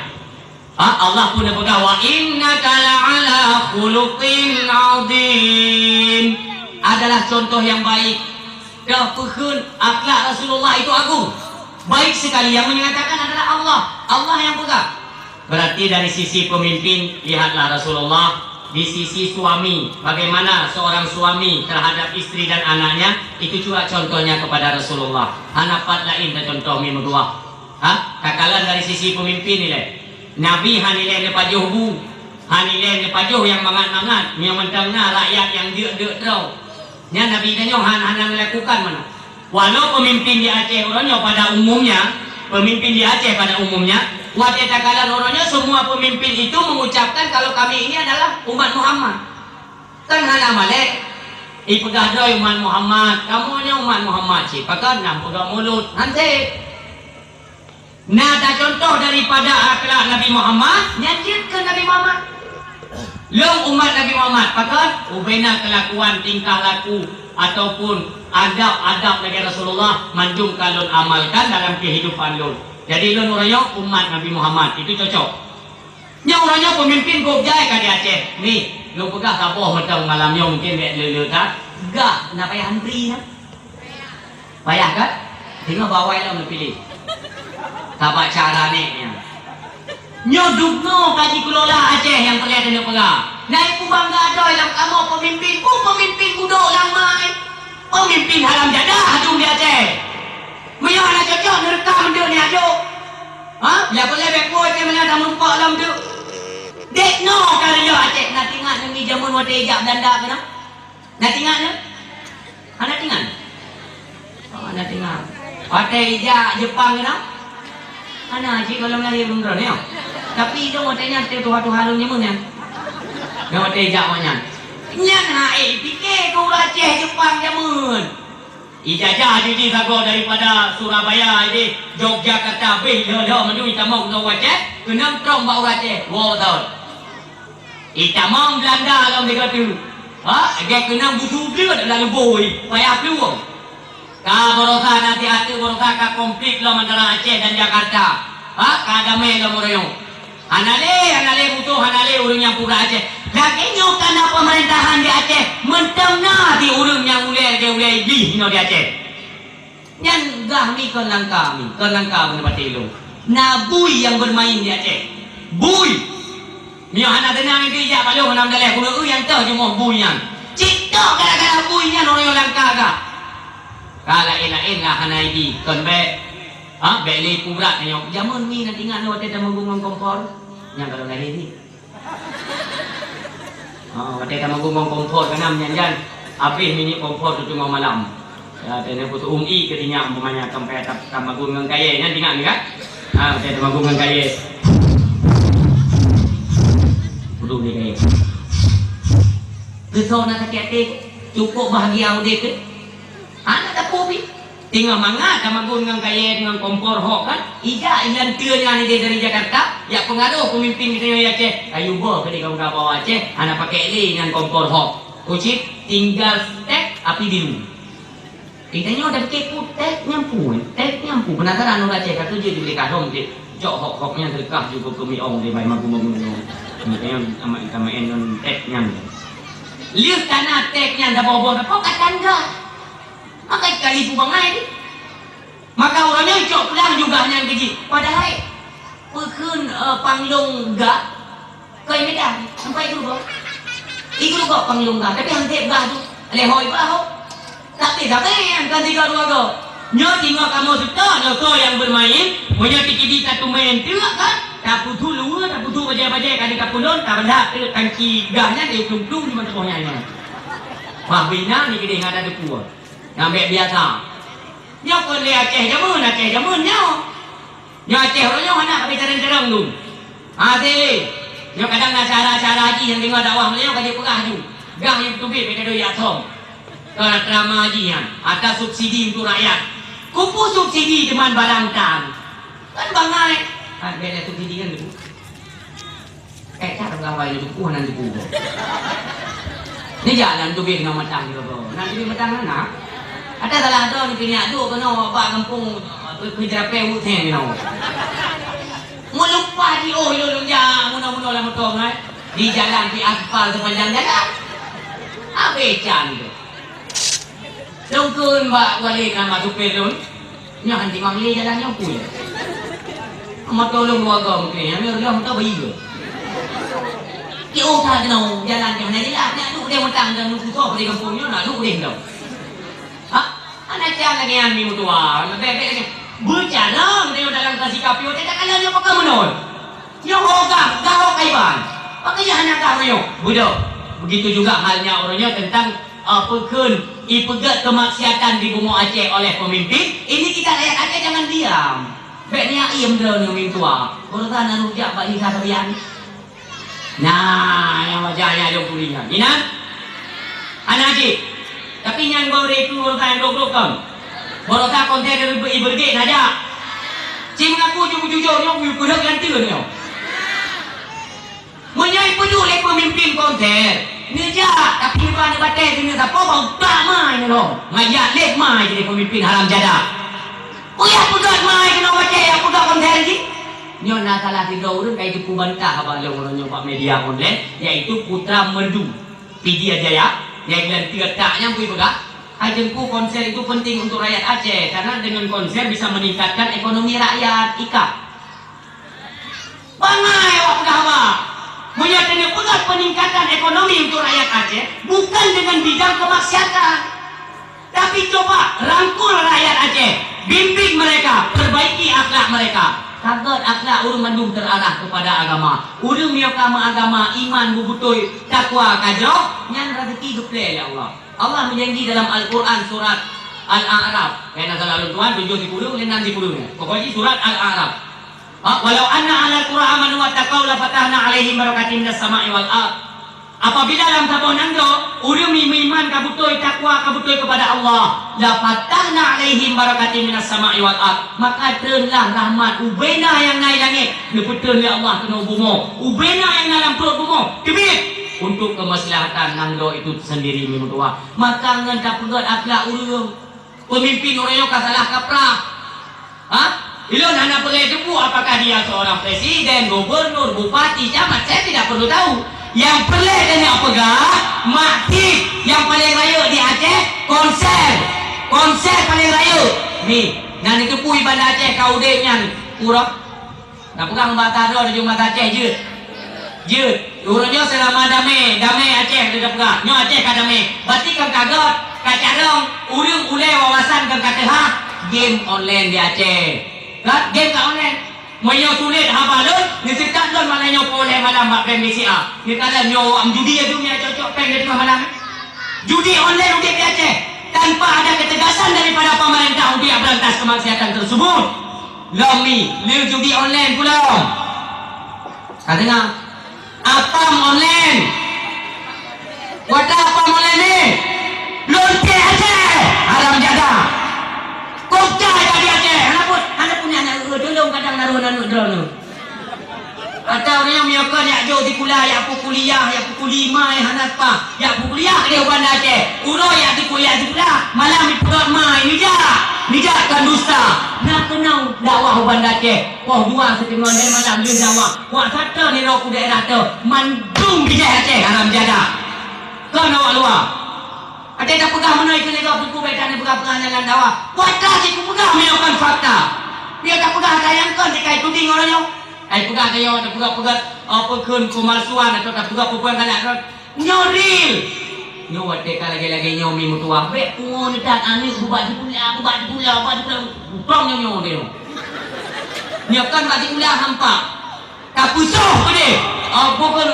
Ha, Allah pun neupeugah, "Wa innaka la'ala khuluqin azim." Adalah contoh yang baik. Keupeukheun akhlak Rasulullah itu agung. Baik sekali yang menyatakan adalah Allah. Allah yang peugah. Berarti dari sisi pemimpin, lihatlah Rasulullah. Di sisi suami, bagaimana seorang suami terhadap istri dan anaknya, itu juga contohnya kepada Rasulullah. Hana pat laén teucontoh mi meutuah. Ha? Takalon dari sisi pemimpin ilée. Nabi hana ilée neupajoh bu, hana ilée neupajoh nyang mangat-mangat, nyang mantong na rakyat nyang deuk-deuk droe. Nyan Nabi tanyoe han-, hana melakukan meunan. Walau pemimpin di Aceh uroe nyoe pada umumnya, pemimpin di Aceh pada umumnya, watée takalon uroe nyoe semua pemimpin itu mengucapkan kalau kami ini adalah umat Muhammad. Kan hana malée, ipeugah droe umat Muhammad, kamoe nyoe umat Muhammad cit, pakon na peugah mulod, hanse. Na tacontoh daripada akhlak Nabi Muhammad, nyan jeuet keu Nabi Muhammad. Lôn umat Nabi Muhammad, pakon? Ubena kelakuan, tingkah laku, ataupun adab-adab lagée Rasulullah, mandum ka lôn amalkan dalam kehidupan lôn. Jadi lôn uroe nyoe umat Nabi Muhammad, itu cocok. Nyoe uroe nyoe pemimpin gob jai ka di Aceh. Ni, lôn peugah saboh mantong malam nyoe mungkin bék le-le that. Gah, na payah antri na. Payah kan? Singoh bawai lom neupiléh. Sabab cara nèk nyan. Nyoe dubnoe ka jikelola Aceh nyang peureulèe taneuk peugah. Nai peubangga droe lam kamoe peumimpin, peue peumimpin budok lam mai. Peumimpin haram jadah dum di Aceh. Meunyoe hana cocok, neureukam deuh nyan jok. Ha? Yak boleh bek kuat ke mana tamu pok lom tu. Dek no karya Aceh na tingat nyoe jameun watèe jak Belanda keunoe. Na tingat nyoe? Hana tingat? Oh, hana tingat. Watèe jak Jepang keunoe? Hana, cit gohlom lahé lôn droe nyoe. Tapi ilôn watèe nyan teuh tuha-tuha lôn jameun nyan. Nyoe watèe jak awak nyan. Nyan hana ék pike keu ureueng Aceh Jepang jameun. Ijajah jih sagoe daripada Surabaya idéh, Yogyakarta, beh lheueh-lheueh mandum itamong keu ureueng Aceh, keunong trong bak ureueng Aceh, woe thon. Itamong Belanda lom sigoe teuk. Ha, lagèe keunong busu bleuet lam leuboi, payah plueng. Ka baroesa na siat teuk baroesa ka konflik lom antara Aceh dan Jakarta. Ha, ka damé lom uroe nyoe. Hana lé, hana lé musoh, hana lé ureueng nyang peugah Aceh. Lagèe nyoe ka na peumeurintah di Aceh, mantong na di ureueng nyang ulèe lagèe ulèe iblih inoe di Aceh. Nyan gah mi kon langka mi, kon langka meuneupaté lôn. Na bui nyang beumain di Aceh. Bui! Meunyoe hana teunang, ijak bak lôn hana meudalèh, keuneuk eu nyang toh jeumoh bui nyan. Cit tok gara-gara bui nyan uroe nyoe langka gah. Ka laén-laén lah hana idi, kon bèk. Ha, bèk lé pubrat nyoe. Jameun mi na tingat lôn watèe tamagong ngon kompor. Nyang ka lôn lahé ni. Ha, watèe tamagong ngon kompor keunan nyan jan. Abéh minyeuk kompor tujoh malam. Ya, teuneuk putôh umi keu dinyak umpamanya sampai ta-, tamagong ngon kayèe nyan tingat ni kan? Ha, watèe tamagong ngon kayèe. Putôh ni kayèe. Keu soe na sakét até, cukôp bahagia udép teuh. Hana tapeubi. Teungoh mangat tamagong ngon kayèe ngon kompor hok kan, ijak ilanteue nyan idéh dari Jakarta, jak peungaroh peumimpin geutanyoe di Aceh, kayue boh keudéh kamoe bak Aceh, hana pakèk lé nyan kompor hok. Keucit tinggal stèk api biru. Geutanyoe tapike peue stèk nyan peue, stèk nyan peue. Penasaran ureueng Aceh, ka keujeuet jibri kadom cit, cok hok-hok nyan teureukah ju keu miong di bai magu-magu nyoe. Geutanyoe amat ka maén ngon stèk nyan. Lheueh ka na stèk nyan saboh-boh, saboh ka tangga. Maka kali su bangai ni. Maka uroe nyoe icok pulang jugah nyan keu jih. Padahai peukheun, eh, panglong gah, keu Medan, sampai i Geurugok. I Geurugok panglong gah, tapi han sép gah tu. Lehoi bah ho. Tapi sabe nyan kan tiga dua go. Nyoe singoh kamoe seutôt, nyoe soe nyang beumain, meunyoe tikidi tatumen teuk kan, tapeusu luweue, tapeusu bajèe-bajèe ka di kapeulon, tabeulak teuk tanki gah nyan, di plung-plung di mantong nyan nyan. Wah, bina ni keudéh ngon ada deukue. Nyang bèk biasa. Nyoe kon lé Aceh jameun, Aceh jameun nyoe. Nyoe Aceh uroe nyoe hana ka carông-carông tu. Ha, si. Nyoe kadang na cara-cara jih nyang deungoe dakwah meunyoe ka jipeugah ju. Gah nyang teubiet bèk gadôh jak thom. Ka ceramah jih nyan. Ata subsidi untuk rakyat. Keupeue subsidi teuma barang tan. Kan bangai. Ha, bèk lé subsidi kan tu. Eh, cara gawai ni dukuh nan dukuh. Ni jalan tu bih nang matang ni, bro. Nan tu bih matang nan, nah. Ada salah ada ni, kini adu kena bak kampung, eh, ke jerapeh utang ni, nah. Melupa di, oh, lo, lo, ya, muna-muna lah motor, eh. Di jalan, di aspal sepanjang jalan. Habis can tu. Lôn kheun bak wali nama supir lôn, nyoe han timang lé jalan nyoe pue. Moto lôn dua go mungken, nyoe lôn moto bayi go. Ki oh ka keunoe jalan nyoe hana jelas, nak duek deh mantong dan duek susah di kampung nyoe, nak duek deh dong. Ha? Hana can lagèe nyan mi meutuah, bèk-bèk lagèe. Beucara meunyoe dalam kasih kapio, tak kala nyoe pakai meunoe. Nyoe ho gah, gah ho kaiban. Pakriban hana gah meunyoe. Beudôh. Begitu juga halnya uroe nyoe teuntang, eh, peukheun ipeugèt keumaksiatan di bumoe Aceh oleh peumimpin. Ini kita rakyat Aceh jangan diam. Bèk niyak iem droeneuh meutuah. Urusan na rujak bak Isa Sabian. Nah, nyang wajah nyan lôn turi nyan. Inan? Hana jih. Tapi nyan baru itu urusan yang goblok kan. Baroesa konten dari ibu-ibu lagi saja. Cing mengaku jujur-jujur nyoe, bui peureuk ganti nyoe. Meunyoe ipeuduk lé peumimpin konten, neujak, tapi iban batèe keuneuk sapo bau tak mai nyoe. Ngajak lé mai jadi peumimpin haram jadah. Puyah peugah mai keunoe batèe, peugah konten jih. Nyoe na salah sidroe ureueng ka jipubantah bak lôn nyoe bak media online, yaitu Putra Merdu. Pidie Jaya, nyang geulantèe tak nyang bui peugah, hai Teungku, konser itu penting untuk rakyat Aceh, karena dengan konser bisa meningkatkan ekonomi rakyat. Ikab. Bangai awak peugah haba. Meunyoe keuneuk peugah peningkatan ekonomi untuk rakyat Aceh, bukan dengan bidang kemaksiatan. Tapi coba rangkul rakyat Aceh, bimbing mereka, perbaiki akhlak mereka. Ka gét akhlak ureuëng mandum terarah kepada agama. Ureuëng meunyoe ka meuagama, iman beubeutôi, takwa ka jroh, nyan rezeki geuplè lé Allah. Allah meujanji dalam Al-Quran surat Al-A'raf. Kena salah lôn tuan, tujoh sipuluh, lé nam sipuluh. Pokoknya surat Al-A'raf. Ha, "Walau anna ahlal qura amanu wattaqau lafatahna 'alaihim barakatim minas sama'i wal ard." Apabila lam saboh nanggroe, ureuëng meuiman ka beutôi, takwa ka beutôi kepada Allah, "lafatahna 'alaihim barakatim minas sama'i wal ard," maka treunlah rahmat ubena nyang na i langét, neupeutrön lé Allah keunoe bumoe, ubena nyang na lam pruet bumoe, teubiet untuk kemaslahatan nanggroe itu sendiri, meutuah. Maka ngon tapeugét akhlak ureuëng. Peumimpin uroe nyoe ka salah kaprah. Ha? Ilôn hana peureulée teupeue apakah dia seorang presiden, gubernur, bupati, camat, saya tidak perlu tahu. Nyang peureulée tanyoe peugah, mak cit nyang paleng rayeuk di Aceh, konser. Konser paleng rayeuk. Ni, na neuteupeue Banda Aceh ka udeb nyan, uroe Tapeugah bak droe di Jumat Aceh jeuet. Jeuet. Uroe nyoe seulama damé, damé Aceh tapeugah. Nyoe Aceh ka damé. Berarti kan ka gét, ka carông, ureuëng ulée wawasan kan ka teuhah, game online di Aceh. Kan? Game ka online. Meunyoe sulet haba lôn, neuseukat lôn malam nyoe pukul lhée malam bak péng B C A. Neukalon nyoe awak judi ya dunia cocok péng di tengah malam. Judi online udeb di Aceh. Tanpa ada ketegasan daripada pemerintah untuk berantas kemaksiatan tersebut. Lom mi, lé judi online pula. Ka deungoe? Apam online. Wata apam online ni. Lonte Aceh. Haram jadah. Kok cai tadi Aceh. Hana pun, hana pun aneuk ureueng tulông kadang naruh aneuk droeneuh. Atau nyoe meunyoe kon yak jok sikula, yak peukuliah, yak peukuliah, hana seupah, yak peukuliah lé u Banda Aceh. Uroe yak sikula, yak sikula, malam dipeugah mai, nijak, nijak kan dusta. Na keunong dakwah u Banda Aceh. Poh dua siteungoh lhée malam lheueh dakwah. Wak sate nirok u daerah teuh, mandum bijéh Aceh haram jadah. Kon awak luwa. Até tapeugah meunoe keu lé gob teungku, bék tapeugah-peugah nyan lam dakwah. Kuasa cit kupeugah meunyoe kon fakta. Meunyoe tapeugah ata nyang kon, sikai tuding uroe nyoe. Ai peugah keu nyoe, tapeugah-peugah, apa kheun pemalsuan atau tapeugah peue-peue nyang galak kon. Nyoe real. Nyoe watée ka lagée-lagée nyoe mi meutuwah, bék pungo neutat aneuk beubat sikula, beubat sikula, beubat sikula. Butong nyoe nyoe deh. Nyoe kon bak sikula hampa. Ka peusoh keudeh, ah, bukan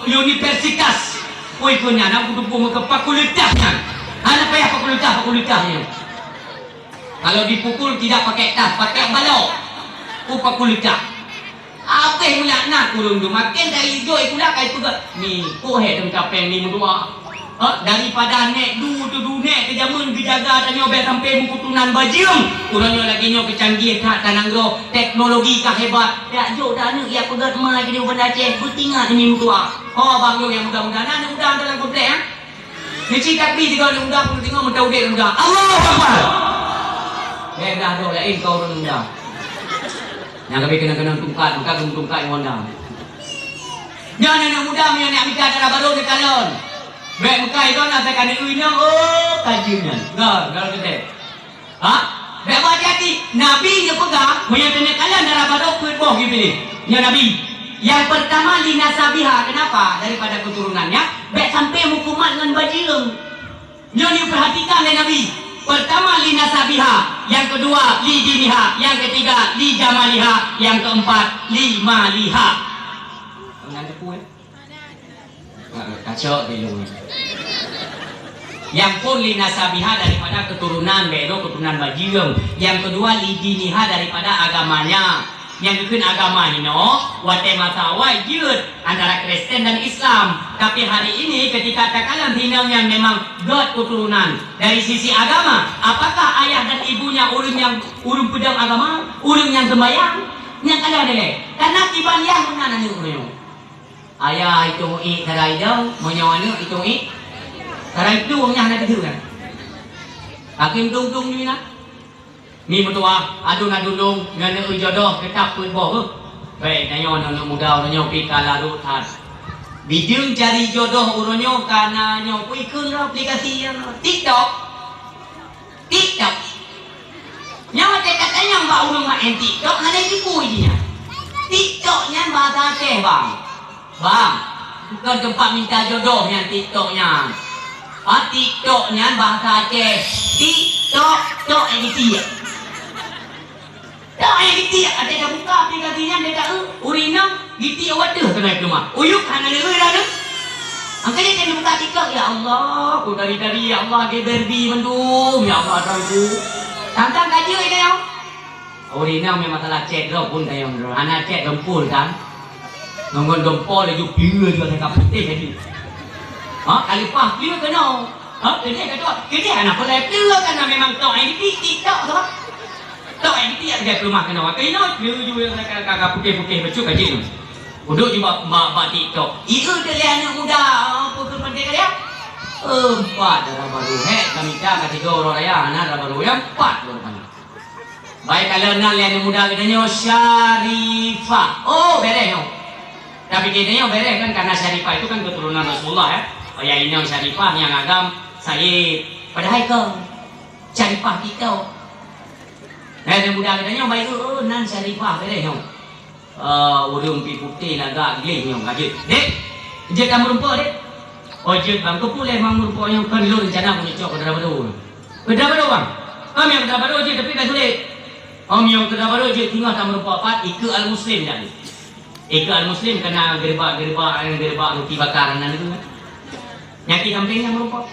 universitas. Oi, keu nyan, aku tumpuk muka fakultas nyan. Hana payah fakultas, fakultas nyan. Kalau dipukul tidak pakai tas, pakai balok. Oh, fakultas. Abéh meulaknat ureueng tu, maken dari jok pula kai peugah. Ni, oh, hai teuka péng ni meudoa. Ha, daripada nèk du teudu nèk keu jameun geujaga tanyoe bèk sampai meukutunan bajeueng. Uroe nyoe lagèe nyoe keucanggih that ka nanggroe, teknologi ka hebat. Jak jok dak aneuk jak peugöt ma keudéh u Banda Aceh, beutingat nyoe meutuah. Ho bang nyoe nyang muda-muda, na aneuk muda dalam komplek, ha? Neuci takbir tiga aneuk muda, peutinggai meuta udép muda. Allahu Akbar. Eh, dah dong laén kau ureueng muda. Nyang kami kenang-kenang tungkat, maka kami tungkat ngon dah. Nyan aneuk muda meunyoe nak mita dara barô neukalon. Bèk meukai lôn asai ka neueu nyoe, oh, ka jeuem nyan. Ga, ga teuntèe. Ha? Bèk beuhati-hati. Nabi neupeugah, meunyoe teuneuk kalon dara barô peuet boh geupiléh. Nyoe Nabi. Nyang peurtama li nasabiha, kenapa? Daripada keuturunannya, bèk sampai meukumat ngon bajeueng. Nyoe neupeurhatikan lé Nabi. Peurtama li nasabiha, nyang keudua li diniha, nyang keutiga li jamaliha, nyang keumpat li maliha. Nyan teupeu, eh? Kacok di luwa. Nyang phôn li nasabiha daripada keuturonan, bèk droe keuturonan bajeueng. Nyang keudua li diniha daripada agamanya. Nyang geukheun agama hinoe, watèe masa awai jeuet antara Kristen dan Islam. Tapi hari ini ketika takalon hinoe nyan memang gèt keuturonan. Dari sisi agama, apakah ayah dan ibunya ureueng nyang ureueng peudong agama, ureueng nyang seumbahyang? Nyang ka lheueh dilèe. Karena kiban yah meunan aneuk meunyoe. Ayah itong ék sarai dong, meunyoe aneuk itong ék sarai plueng, nyan hana keudeuh kan? Akhé dong-dong nyoe na. Mi meutuah, adun-adun dong, ngon neueu jodoh teutap peuet boh, eh. Bèk, tanyoe aneuk muda uroe nyoe pih ka larot that. Bijeueng cari jodoh uroe nyoe ka na nyoe, peue ikheun lom aplikasi nyan, TikTok. TikTok. Nyan watèe ka tanyong bak ureueng maén TikTok, hana jipui jih nyan. TikTok nyan bahasa Aceh, Bang. Bang, bukon teumpat minta jodoh nyan TikTok nyan. Ah, TikTok nyan bahasa Aceh. TikTok, tok nyang gitiek. Tok nyang gitiek, até tabuka aplikasi nyan, dia tahu, ureueng inong gitiek wateuh keunoe keumah. Uyuek hana neueu dah tu. Angka jih tabuka TikTok, ya Allah, ku tari-tari, ya Allah, lagèe Barbie mandum, ya Allah, Tuhanku. Tang-tang ka jeuet nyoe. Ureueng inong meumasalah chat droe pun kayong droe. Hana chat dempul kan. Ngon dempul laju plie juga ka putéh laju. Ha, ka leupah plie keunoe. Ha, keudeh ka tuan. Keudeh hana peureulèe plie kan, memang tok nyang ditiek tok tu. Tok nyang ditiek lagèe keumah keunoe. Keunoe plie juga ka, ka, ka putéh-putéh bacut ka jeuet. Uduk jumpa bak, bak TikTok. Ieu teuh lé aneuk muda, apa keu penting dia? Empat dara barô. Hek, kami ka, ka tiga uroe raya, hana dara barô. Yang empat baru kami. Baik, kalau nan lé aneuk muda geutanyoe Syarifah. Oh, beres nyoe. Tapi geutanyoe beres kan, karena Syarifah itu kan keturunan Rasulullah, ya. Oh, ya, inong Syarifah nyang agam Said. Padahai kon. Syarifah kita. Lé aneuk muda geutanyoe baik, oh, oh, nan Syarifah beres nyoe. Eh, ureueng pi putéh lagak gleh nyoe ka jeuet. Dek, jeuet ka meurumpok, Dek? Oh, jeuet, Bang. Keupeue lé Bang meurumpok nyoe? Kon lôn rencana keu neucok keu dara barô. Keu dara barô, Bang? Kon nyang keu dara barô jeuet, tapi ka sulet. Kon nyang keu dara barô jeuet, singoh tameurumpok pat, ikeue Al-Muslim nyan. Ikeue Al-Muslim kana geureubak-geureubak, eh, geureubak ruti bakar nan tu. Nyang di sampéng nyang meurumpok.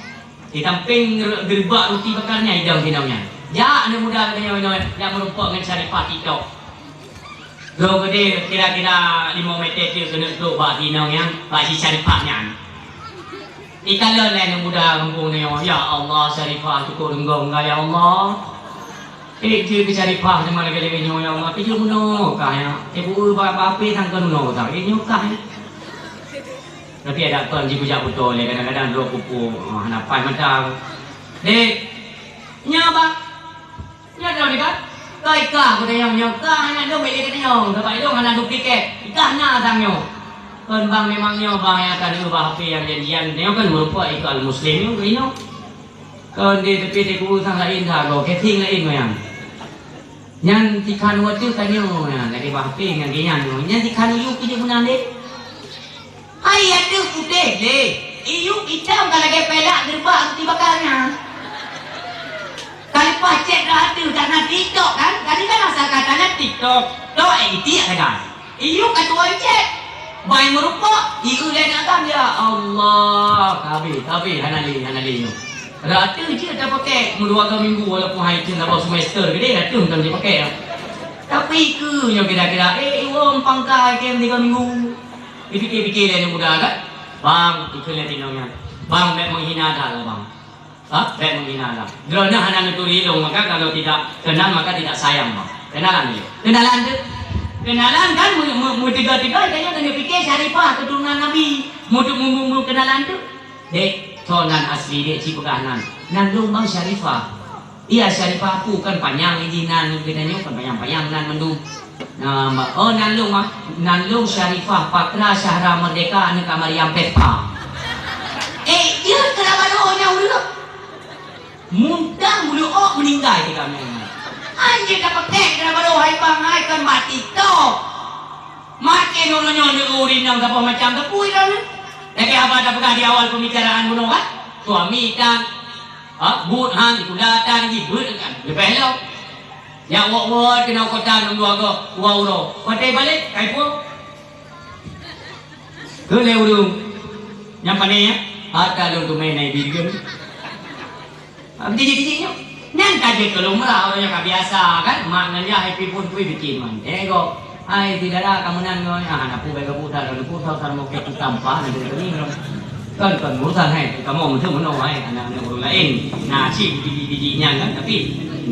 Di sampéng geureubak ruti bakar nyan idong sinong nyan. Jak aneuk muda geutanyoe nyoe, jak meurumpok ngon Syarifah TikTok. Droe geudeh kira-kira limong meter teuk keuneuk trok bak sinong nyan, bak si Syarifah nyan. Ikalon lé aneuk muda gampông nyoe, "Ya Allah, Syarifah cukôp deunggong ka, ya Allah." Eh, jeuet keu Syarifah teuma lagèe-lagèe nyoe, ya Allah. Tapi jeuet meunoe kah, ya. Eh, bu, ba, ba, ape sang keunoe kah? Eh, nyoe kah, ya. Tapi adak kon jih kujak beutôi lé, kadang-kadang droe kupu, oh, hana paih mata. Dek, nyoe, Bang. Nyoe droe ni kan? Kai kah geutanyoe nyoe, kah hana dong milék geutanyoe, sabab idong hana dupliket. Kah na sang nyoe. Kon bang memang nyoe bang nyang ka neuubah H P nyang janjian, nyoe kan meurumpok ikeue Al-Muslim nyoe, nyoe. Kon di tepi di kubu sang laén that goe, casing laén manyang. Nyan tikhan watèe ka nyoe, nyan lagèe bah H P ngon geuhnyan nyoe. Nyan tikhan u yup keu jeuet meunan deh. Hai ateueh putéh lé, i yup itam ka lagèe peulak geureubak ruti bakar nyan. Ka leupah chat dah ateueh, ka na TikTok kan? Tadi kan asai kata na TikTok. Tok, eh, itiek sagai. I yup ka tuwoe chat. Bai meurumpok, i eu lé na kan, ya Allah. Ka habéh, ka habéh, hana lé, hana lé nyoe. Ateueh jeuet tapakék meudua minggu walaupun hai teuk saboh semester keudeh, ateueh mantong jipakék. Tapi keu nyoe kira-kira, eh, iwoe pangkai kém tiga minggu. Dipikir-pikir lé aneuk muda kan? Bang, ikheun lé tinong nyan. Bang, bèk menghina dah lah, Bang. Ha? Bèk menghina dah. Droeneuh hana neuturi lôn, maka kalau tidak kenal, maka tidak sayang, Bang. Kenalan dulu. Kenalan tu. Kenalan kan, mu-, mu-, mutiga-tiga, jangan hana pikir Syarifah keturunan Nabi. Mutu-, mu-, mu-, mu-, kenalan tu. Dek, soe nan asli, Dek, ci peugah nan. Nan lôn, Bang, Syarifah. Iya, Syarifah, peue kan panyang jih nan, geutanyoe kan panyang-panyang nan mandum. Nah, ma-, oh, nan lôn, ah. Nan lôn Syarifah Patra Syahra Merdeka aneuk Kak Mariam Vespa. Eh, jeuet keu dara barô nyan ureueng. Muntah mulut ôk meuninggai di kamoe. Anjing ka peutek keu dara barô hai bang hai kon mati tok. Makin uroe nyoe ureueng inong saboh macam teupui droeneuh. Lagèe haba tapeugah di awal pembicaraan bunoe kan? Suami tan, ha, buet han, sikula tan, jih beuet kan. Leubeh lom. Jak wot-wot keunoe kota lom dua goe, dua uroe. Watèe balek, ka ipueng. Keu lé ureueng. Nyang pané, ya? Ata lôn teumé na ibi deungon. Ah, bijik-bijik nyoe. Nyan ka jeuet keu lumrah, ureueng nyang ka biasa, kan? Mak ngon yah, eh, pi phôn pui bikin man. Eh, go. Hai, si dara, ka meunan ngon, ah, hana peue bèk gabu that, lôn peue that, that meuke putampa, nanti kami ngon. Kan, kan, urusan, hai, kamoe meuteumeunoe, hai, aneuk-aneuk ureueng laén. Na cit bijik-bijik nyan, kan? Tapi,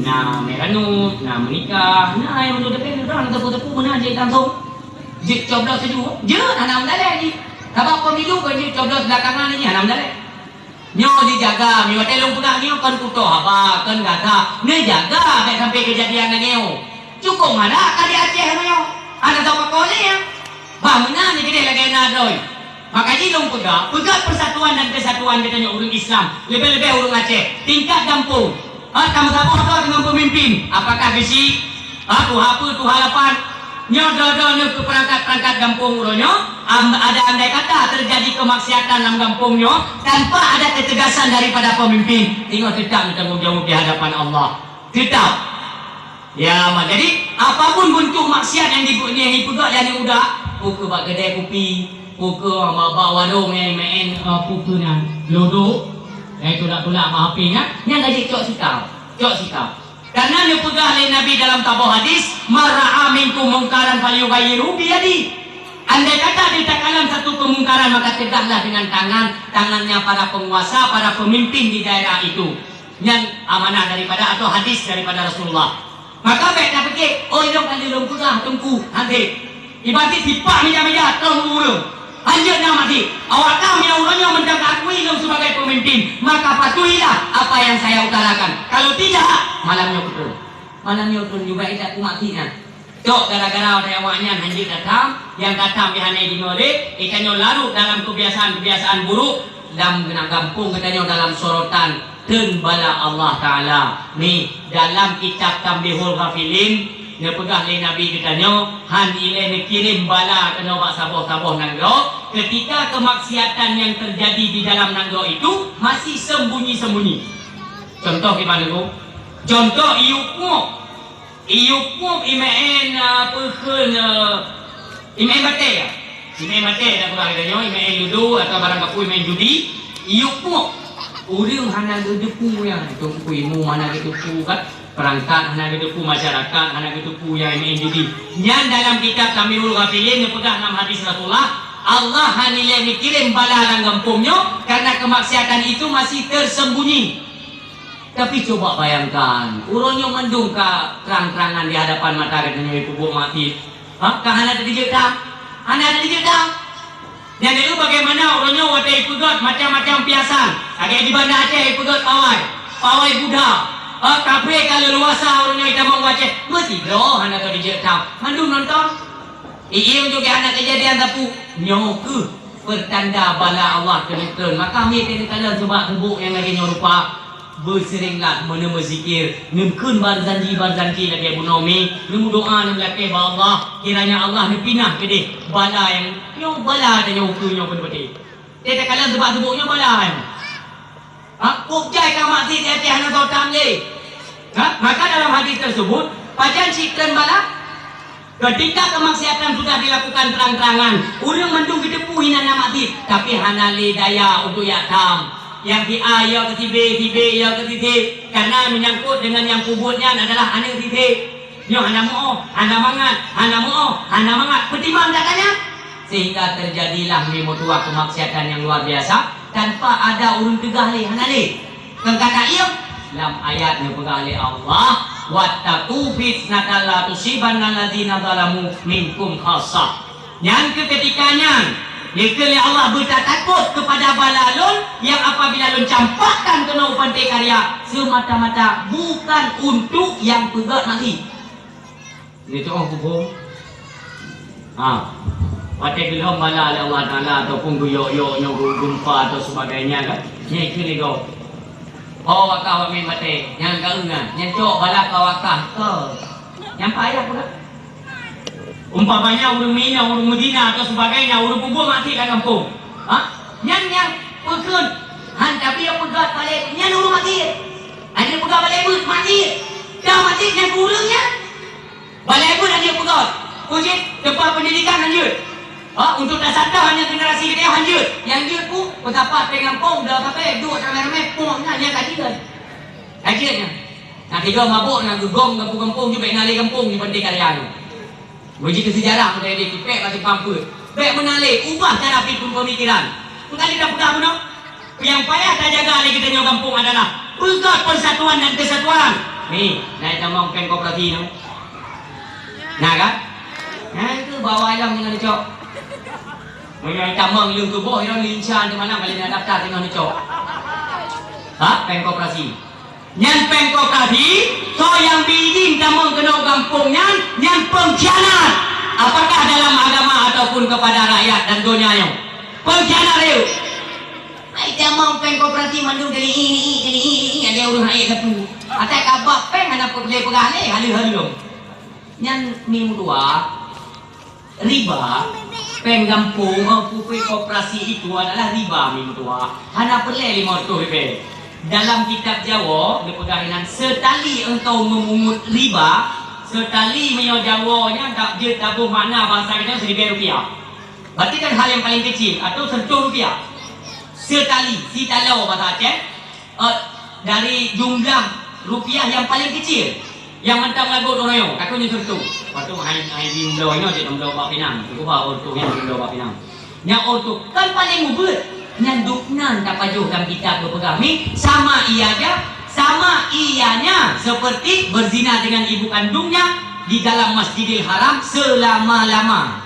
na meuranub, na meunikah, na, hai, meunyoe tapi, udah, na teupeu-teupeu, meunan jeuet langsung. Jeuet coblos laju, jeuet, hana meudaleh jih. Sabab pemilu, kon jeuet coblos belakangan jih, hana meudaleh. Nyoe jijaga, meunyoe watèe lôn peugah nyoe kon kutoh haba, kon gata. Neujaga bèk sampai keujadian lagèe nyoe. Cukôp malah ka di Aceh nyoe. Hana tau pakon lé nyan. Bah meunan jih keudeh lagèe na droe. Maka jih lôn peugah, peugah persatuan dan kesatuan geutanyoe ureueng Islam, leubeh-leubeh ureueng Aceh, tingkat gampông. Ah, tameusaboh droe deungon peumimpin. Apakah bisi? Ah, tuha peue, tuha lapan? Nyoe droe-droe nyoe keu peurangkat-peurangkat gampông uroe nyoe, am-, ada andai kata teujadi keumaksiatan lam gampông nyoe tanpa ada keutegasan daripada peumimpin, ingat teutap neutanggong jaweueb di hadapan Allah. Teutap. Ya, ma-, jadi, apapun beuntuk maksiat nyang dibu-, nyang jipeugah, nyang jiudak, peu kheueh bak keudè kupi, peu kheueh bak, bak warong nyang meu'en, eh, peu kheueh nyan, ludo, eh, tulak-tulak bak H P nyan, nyan lagèe cok sikap, cok sikap. Karena neupeugah lé Nabi dalam saboh hadis, "Man ra'a minkum munkaran falyughayyirhu biyadihi." Andai kata ditakalon satu kemungkaran, maka cegahlah dengan tangan, tangannya para penguasa, para pemimpin di daerah itu. Nyan amanah daripada atau hadis daripada Rasulullah. Maka bèk tapike, "Oh, ilôn ka lheueh lôn peugah, Teungku." Hana. Ibarat sipak meja-meja, troh ureueng. Hanjeuet na mati. Awak kaum nyang uroe nyoe mantong akui lôn sebagai pemimpin, maka patuhilah apa yang saya utarakan. Kalau tidak, malam nyoe keutrön. Malam nyoe keutrön juga tidak kumat hina. Cok gara-gara watèe awaknyan hanjeuet datang, nyang datang pih hana jinoe lé, geutanyoe larot dalam kebiasaan-kebiasaan buruk, lam gampông geutanyoe dalam sorotan. Kheun bala Allah Taala. Nih, dalam kitab Tanbihul Ghafilin, neupeugah lé Nabi geutanyoe, han ilèe neukirém bala keunoe bak saboh-saboh nanggroe, keutika keumaksiatan nyang teujadi di dalam nanggroe itu masih sembunyi-sembunyi. Contoh kiban, Teungku? Contoh, iyup mup. Iyup mup imeu'en, ah, peukheun, ah, imeu'en batèe, ya? Imeu'en batèe, dak peugah lagèe nyoe, imeu'en ludo, atawa barang gapeue, imeu'en judi, iyup mup. Ureueng hana geuteupeue nyan, teungku imum hana geuteupeue kan, peurangkat hana geuteupeue, masyarakat hana geuteupeue nyang imeu'en judi. Nyan dalam kitab Tanbihul Ghafilin neupeugah lam hadis Rasulullah, Allah hana ilèe neukirém bala lam gampông nyoe, karena keumaksiatan itu masih tersembunyi. Tapi coba bayangkan, uroe nyoe mandum ka trang-trangan di hadapan mata geutanyoe peubuet maksiat. Ha? Ka hana teudijeuk that? Hana teudijeuk that? Nyan lagèe bagaimana uroe nyoe watèe ipeugöt macam-macam piasan, lagèe di Banda Aceh ipeugöt pawai, pawai Buddha. Ha, kaphé ka leuluasa uroe nyoe itamong u Aceh, meusidroe hana teudijeuk that. Mandum nonton. Ié meunyoe hana keujadian sapeue, nyoe kheueh peutanda bala Allah keuneuk treun. Maka miet teuh neukalon seubab tuboh nyang lagèe nyoe rupa, beusiringlah meuneumeusikir, neukheun barzanji-barzanji lagèe bunoe mi, neumeudoa neulakèe bak Allah, kiranya Allah neupinah keudeh bala nyang nyoe, bala tanyoe ukeue nyoe keuneuk beutôi. Teuh takalon seubab tuboh nyoe bala nyoe. Ha, kok jai ka maksiat di ateueh hana soe tam lé. Ha, maka dalam hadis tersebut, pajan cit kheun bala? Ketika kemaksiatan sudah dilakukan terang-terangan, ureueng mandum geuteupeue inan na maksiat, tapi hana lé daya untuk jak tam. Nyang si A ya keu si B, si B ya keu si C, karena menyangkut dengan nyang peubuet nyan adalah aneuk si C. Nyoe hana meu'oh, hana mangat, hana meu'oh, hana mangat. Peutimang that nyan. Sehingga terjadilah meutuah kemaksiatan yang luar biasa tanpa ada ureueng teugah lé, hana lé. Keu kata ié, lam ayat neupeugah lé Allah, "Wattaqu fitnatan la tusibanna alladzina zalamu minkum khassah." Nyan keuh keutika nyan, geukheun lé Allah beutatakot keupada bala Lôn nyang apabila Lôn campakkan keunoe u Panté Karya, seumata-mata bukan untuk nyang peugöt maksiat. Neutu'oh huköm. Ha. Watèe geulhom bala lé Allah Taala ataupun geuyok-yok nyoe, geu-, geumpa atau sebagainya kan. Nyan keuh lé gob. Ho wakah wak meu'en batèe, nyan ka eu nyan. Nyan cok bala ka wakah. Ke. Nyan payah pula. Umpamanya ureueng mina, ureueng meuzina atau sebagainya, ureueng peubuet maksiat lam gampông. Ha? Nyan nyang peukheun. Han tapi nyang peugah balèe, nyan ureueng maksiat. Hana peugah balèe beuet, maksiat. Ka maksiat nyan keu ureueng nyan. Balèe beuet hanjeuet peugöt. Peue cit, teumpat pendidikan hanjeuet. Ha, untuk tasantah hana generasi geutanyoe hanjeuet. Nyang jeuet peue, peusapat péng gampông, blah sape, duek ramé-ramé, pok nyan nyang ka jeuet. Ka jeuet nyan. Nah, tiga mabök na geugong gampông-gampông, nyoe bèk na lé gampông di Panté Karya nyoe. Meujih keu seujarah, meudeh di tipèk bak simpang peuet. Bèk meunan lé, ubah cara pi-, pemikiran. Bukan kita peugah bunoe. Nyang payah tajaga lé geutanyoe gampông adalah peugah persatuan dan kesatuan. Ni, na itamong péng koperasi nyoe. Na kan? Na itu bawa ayam dengan dicok. Meunyoe itamong leueng tuboh, iro lincah di mana balik na daftar dengan dicok. Ha? Péng koperasi. Nyan péng koperasi, soe nyang bri idin tamong keunoe gampông nyan, nyan pengkhianat. Apakah dalam agama ataupun kepada rakyat dan donya nyoe? Pengkhianat rayeuk. Ai tamong péng koperasi mandum dari i, i, i, i, i, ada ureueng rakyat sapeue. Atai ka bak péng hana peureulèe peugah lé, haleuh-haleuh. Nyan meutuah, Riba, péng gampông, eh, kupe koperasi itu adalah riba, mi meutuah. Hana peureulée limong reutôh ribée. Dalam kitab Jawoe geupeugah inan, seutali engkau memungut riba, seutali meunyoe Jawoe nyan ta-, jeuet taboh makna bansa geutanyoe siribée rupiah. Berarti kan hal yang paling kecil, atau seratus rupiah. Seutali, sitaloe bahasa Aceh, eh, dari jumlah rupiah yang paling kecil, yang mantong lagot uroe nyoe, takue nyoe seratus. Waktu hai, hai di bloe nyoe, cit bloe bak Pinang. Cukup bah untuk yang bloe bak Pinang. Nyan untuk kan paling ubit. Nyan duknan tapajoh dalam kitab geupeugah mi, sama ianya, sama ianya seperti berzina dengan ibu kandungnya di dalam Masjidil Haram selama-lama.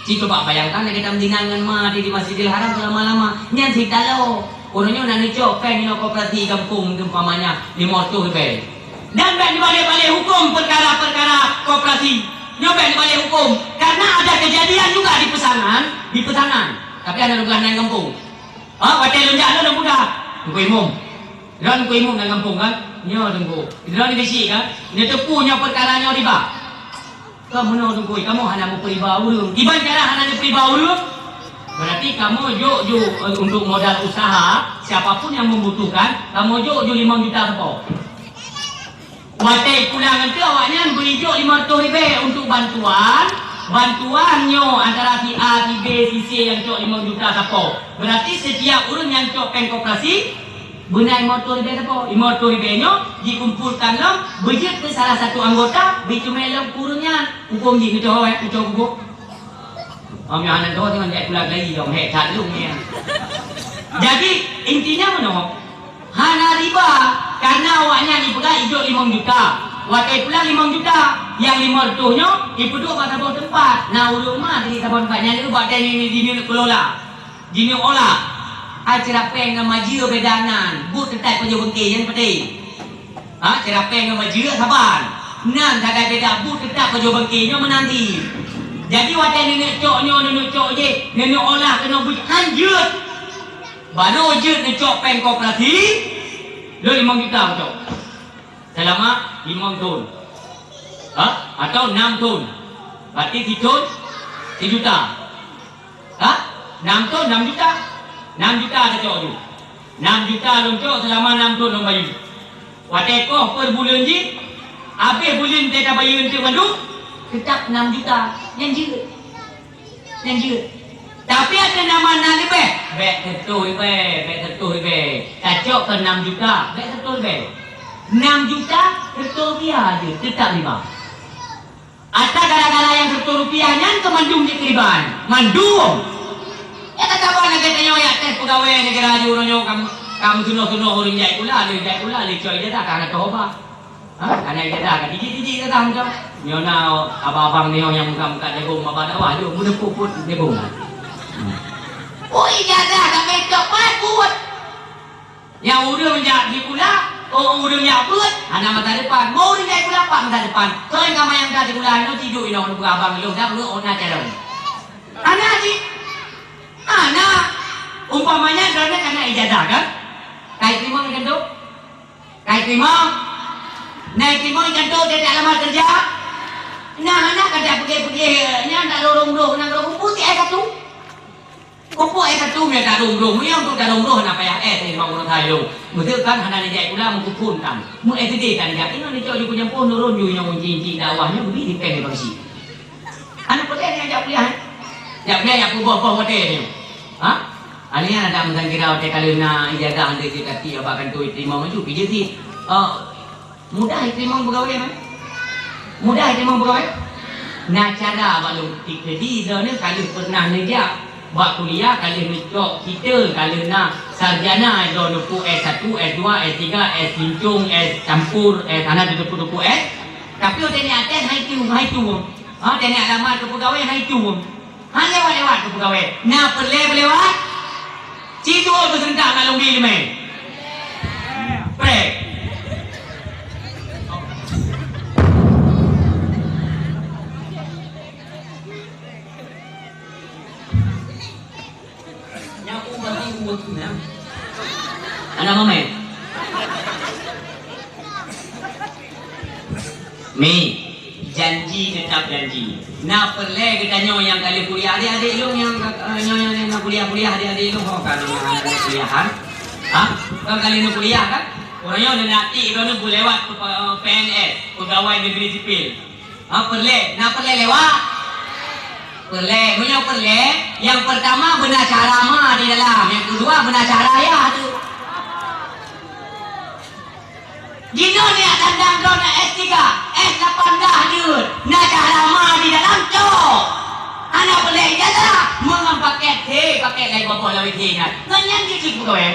Ci coba bayangkan lagée tameudinan ngon ma di, di Masjidil Haram seulama-lama. Nyan sitaloe. Uroe nyoe na neucok péng inoe koperasi gampông, umpamanya, limong reutôh ribée. Dan bék neubalek-balek huköm peukara-peukara koperasi. Nyoe bék neubalek huköm. Karena ada kejadian juga di Peusangan, di Peusangan. Tapi hana lôn peugah nan gampông. Ha, watée lôn jak lôn peugah, Teungku Imum. Droeneuh Teungku Imum nan gampông kan? Nyoe Teungku. Droeneuh bisi kan? Neuteupeue nyoe peukara nyoe riba. Ka meunoe Teungku, kamoe hana meupeuriba ureuëng. Kiban cara hana neupeuriba ureuëng? Berarti kamoe jok ju, eh, untuk modal usaha, siapa pun yang membutuhkan, kamoe jok ju limong juta sapo. Watée pulang nyan awaknyan bri jok limong reutôh ribée untuk bantuan, bantuan nyoe antara si A, si B, si C nyang cok limong juta sapo. Berarti setiap ureuëng nyang cok péng koperasi, beuna limong reutôh ribée sapo. Limong reutôh ribée nyoe dikumpolkan lom, beujeuet keu salah satu anggota, bri teumé lom keu ureuëng nyan. Huköm jih meucok, eh, meucok huköm. Om nyoe hana teuh ngon jak pulang lagi dong, hek that lung nyan. Jadi, intinya meunoe, hana riba, karena awaknyan jipeugah ijok limong juta. Watée pulang limong juta, nyang limong reutôh nyoe jipeuduek bak saboh teumpat. Na ureuëng ma di saboh teumpat nyan, bak watée nyoe jineuk kelola. Jineuk olah. Hai, sirap péng ngon majeue beda nan, buet teutab pajoh beungke nyan peudeh. Ha, sirap péng ngon majeue saban. Nan sagai beda, buet teutab pajoh beungke nyoe meunan di. Jadi watée nenek cok nyoe, nenek cok jih, nenek olah keunoe buet hanjeuet. Baru jeuet neucok péng koperasi, lheueh limong juta cok. Selama limong thon. Ha? Atau nam thon. Berarti sithon sijuta. Ha? Nam thon, nam juta. Nam juta tacok ju. Nam juta lôn cok selama nam thon lôn bayeue. Watée koh per buleuen jih, abéh buleuen teuka bayeue eunteuk mandum, teutap nam juta. Nyan jeuet. Nyan jeuet. Tapi ateueh nama na leubeh, bék seratus ribée, bék seratus ribée. Tacok keu nam juta, bék seratus ribée. Nam juta, seratus ribée jeuet, teutap riba. Ata gara-gara nyang seratus rupiah nyan keu mandum jeuet keu riba nyan. Mandum. Ya, tataban lagée tanyoe jak tes peugawée negara jih uroe nyoe kam, kam seunoh-seunoh ureuëng jai kula, lé jai kula, lé cok ijazah ka hana toba. Ha? Hana ijazah ka tijik-tijik ijazah macam. Nyoe na abang-abang nyoe nyang muka-muka jagong maba dakwah jok, meuneupot-pot jagong. Oh, ijazah ka meucok pat buet. Nyang ureuëng jak sikula, oh, ureuëng jak beuet, hana masa depan. Mo ureuëng jak sikula, pat masa depan. Soe ka mayang ka sikula, inoe tidu inoe, nunggu abang lôn, dah beuet, oh, na carông. Hana cit. Hana. Umpamanya, droeneuh ka na ijazah, kan? Kai teurimong ikan tu? Kai teurimong? Na teurimong ikan tu, dia tak lamar kerja? Nah, hana ka jak pergi-pergi, nyan tak lorong-lorong, nak lorong putih ai satu. Pupuk S satu meunyoe tarông-rông, meunyoe untuk tarông-rông hana payah S lima puluh tahun. Meuseu kan hana neujak sikula meukuphon tan. Meu S D tan jak, inoe neucok ju keu jampoh nurun ju nyang unci-unci dakwah nyoe geubri dipéh lé Bang Syik. Aneuk peureulée nyang jak kuliah, eh? Jak kuliah, jak peuboh-boh watée nyoe. Ha? Aneuk nyan adak meusangkira watée ka lheueh na ijazah, han deuh jeuet kati bak kantô teurimong laju, pih jeuet cit. Oh, Mudah jiteurimong peugawée nyan? Mudah jiteurimong peugawée? Na cara bak lôn pike di droeneuh ka lheueh pernah neujak bak kuliah, ka lheueh neucok titel, ka lheueh na sarjana droeneuh peuet S satu, S dua, S tiga, S cincong, S campur, S hana teupeu-teupeu S. Tapi watée neujak tes hai tu, hai tu. Ha, watée neujak lamar keu peugawée hai tu. Han lewat-lewat keu peugawée. Na peureulée beulewat? Ci tuwoe beuseurentak ngon lôn bri leumé. Prek. Nyapu mati umat tu, ya. Anak mama, ya? Mi, janji Teutap janji. Na peureulée geutanyoe nyang ka lheueh kuliah, adik-adik lôn nyang, eh, nyoe nyang na kuliah-kuliah, adik-adik lôn ho ka lheueh kuliah, ha? Ha? Ka lheueh kuliah kan? Uroe nyoe neunak tiek droeneuh beulewat pe-, P N S, pegawai negeri sipil. Ha, peureulée, na peureulée lewat? Peureulée, meunyoe peureulée, nyang peurtama beuna cara ma di dalam, nyang keudua beuna cara ayah tu. Jinoe neujak dandang droeneuh S tiga, S lapan belas jeuet, na cara ma di dalam cok. Hana peureulée ijazah, meungon paket he, paket laén boh-boh lawét he nyan. Ngon nyan jeuet jipeugawe.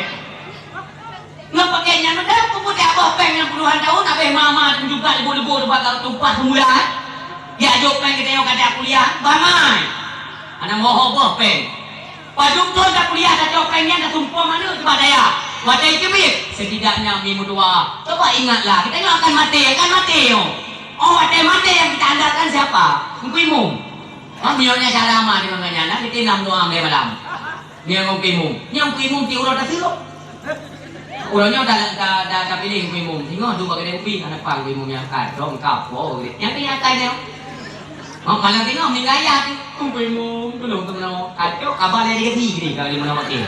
Ngon paket nyan meudan peubuet boh péng nyang puluhan tahun, habéh ma-ma teujugat leubu-leubu bak tumpah seumula, eh? Yak jok péng geutanyoe ka kuliah, bangai. Hana moho boh péng. Padub thon takuliah, tacok péng nyan tatumpom aneuk sibak daya. Watée teubiet, setidaknya mi meutuah. Coba ingatlah, geutanyoe akan maté, akan maté nyoe. Oh, watée maté nyang kita andalkan siapa? Teungku Imum. Ha, meunyoe nyan cara ma di ngon nyan, na geutanyoe nam doa malam. Nyan Teungku Imum. Nyan Teungku Imum ti uroe taseurok. Uroe nyoe ta, ta, ta, tapiléh Teungku Imum. Singoh duek bak keudée kupi, hana pang Teungku Imum nyang akai, dong ka po keudée. Nyang keu nyang akai nyoe. Mak malam singoh meuninggai ayah tu. Teungku Imum, tulông teumeunoe. Aduh, haba lé digasi keudeh ka lé meunoe maté.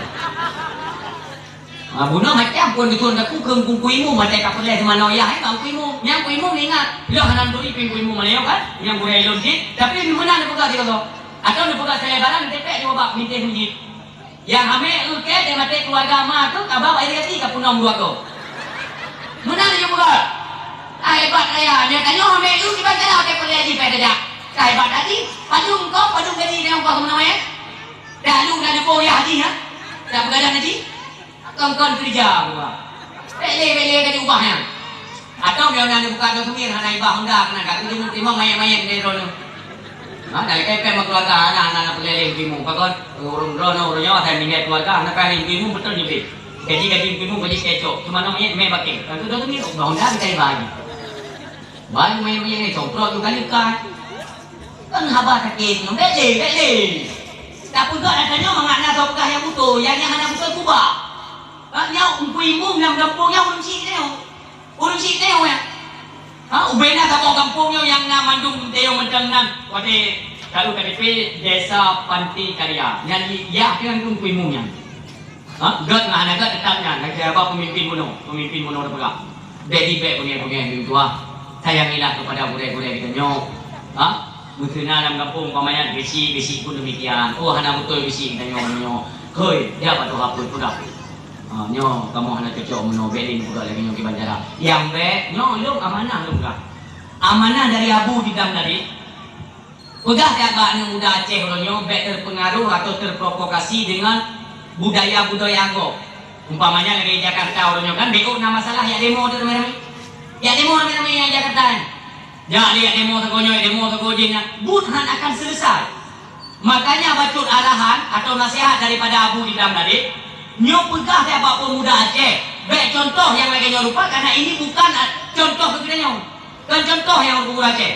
Ah, bunoe macam pun dikon aku keu Teungku Imum, macam ka peureulée teumanoe ayah, eh, bak Teungku Imum. Nyang Teungku Imum ingat. Lôn hana turi Teungku Imum mana nyoe kan? Nyang gurée lôn cit. Tapi meunan neupeugah sigoe. Atau neupeugah selebaran, tepek di babak mintih mujib. Nyang hamé eu kèe, dan maté keuluwarga ma tu, kaba bak irigasi ka punom dua go. Meunan laju peugah. Ka hebat raya, nyoe tanyoe hamé eu kiban cara watèe peureulèe jih payah tajak. Ka hebat tadi, padum kong, padum gaji tanyoe kong meunoe, eh? Dah lu na leubeh yah jih, ha? Dah beugadang tadi? Kon-kon keureuja, peugah. Bèk lé, bèk lé ka jiubah nyan. Atau meunyoe na neubuka droe sumir hana ibah honda keunan ka, keuneuk teurimong manyét-manyét lé droeneuh. Ha, dari kai pèng meukeuluwarga hana, hana, hana peureulèe lé Teungku Imum. Pakon, ureueng droeneuh, ureueng nyoe asai meuninggai keuluwarga, hana payah lé Teungku Imum, beutôi jih. Gaji, gaji Teungku Imum, gaji sikecok. Cuma nama manyét mè bakèe. Ka keu droe sumir, ubah honda kita ibah lagi. Baru manyét-manyét nyoe, somprot tu kali kai. Kan haba sakét nyoe, bèk lé, bèk lé. Tapeugah ata nyoe mangat na soe peugah nyang beutôi, nyang, nyang hana beutôi kubah. Ha, nyoe Teungku Imum lam gampông nyoe ureueng chik nyoe. Ureueng chik teuh nyan. Ha, ubena saboh gampông nyoe nyang na mandum teuh mantong nan. Watèe tahu K T P Desa Panti Karya. Nyan yah teuh Teungku Imum nyan. Ha, gèt ngon hana gèt teutap nyan. Lagèe haba peumimpin bunoe, peumimpin bunoe teupeugah. Bèk di bèk beungèh-beungèh lé tuha. Sayangilah kepada gurèe-gurèe geutanyoe. Ha? Meuteuna lam gampông, umpamanya geuchik, geuchik pun demikian. Oh, hana beutôi geuchik geutanyoe nyoe. Hôi, jak bak tuha peuet peugah. Ha, nyoe kamoe hana cocok meunoe, bèk lé neupeugah lagèe nyoe kiban cara. Nyang bèk, nyoe lôn amanah lôn peugah. Amanah dari Abu di Dam tadi. Peugah that bak aneuk muda Aceh uroe nyoe bèk terpengaruh atau terprovokasi dengan budaya-budaya gob. Umpamanya lagèe Jakarta uroe nyoe kan, bèk na masalah jak demo tu ramè-ramè. Jak demo ramè-ramè nyang Jakarta nyan. Jak lé jak demo sagoe nyoe, demo sagoe jih nyan. Buet han akan selesai. Makanya bacut arahan atau nasihat daripada Abu Idam tadi, nyoe peugah lé bak pemuda Aceh, bèk contoh nyang lagèe nyoe rupa, karena ini bukan, a, contoh keu geutanyoe. Kon contoh nyang geupeugah Aceh.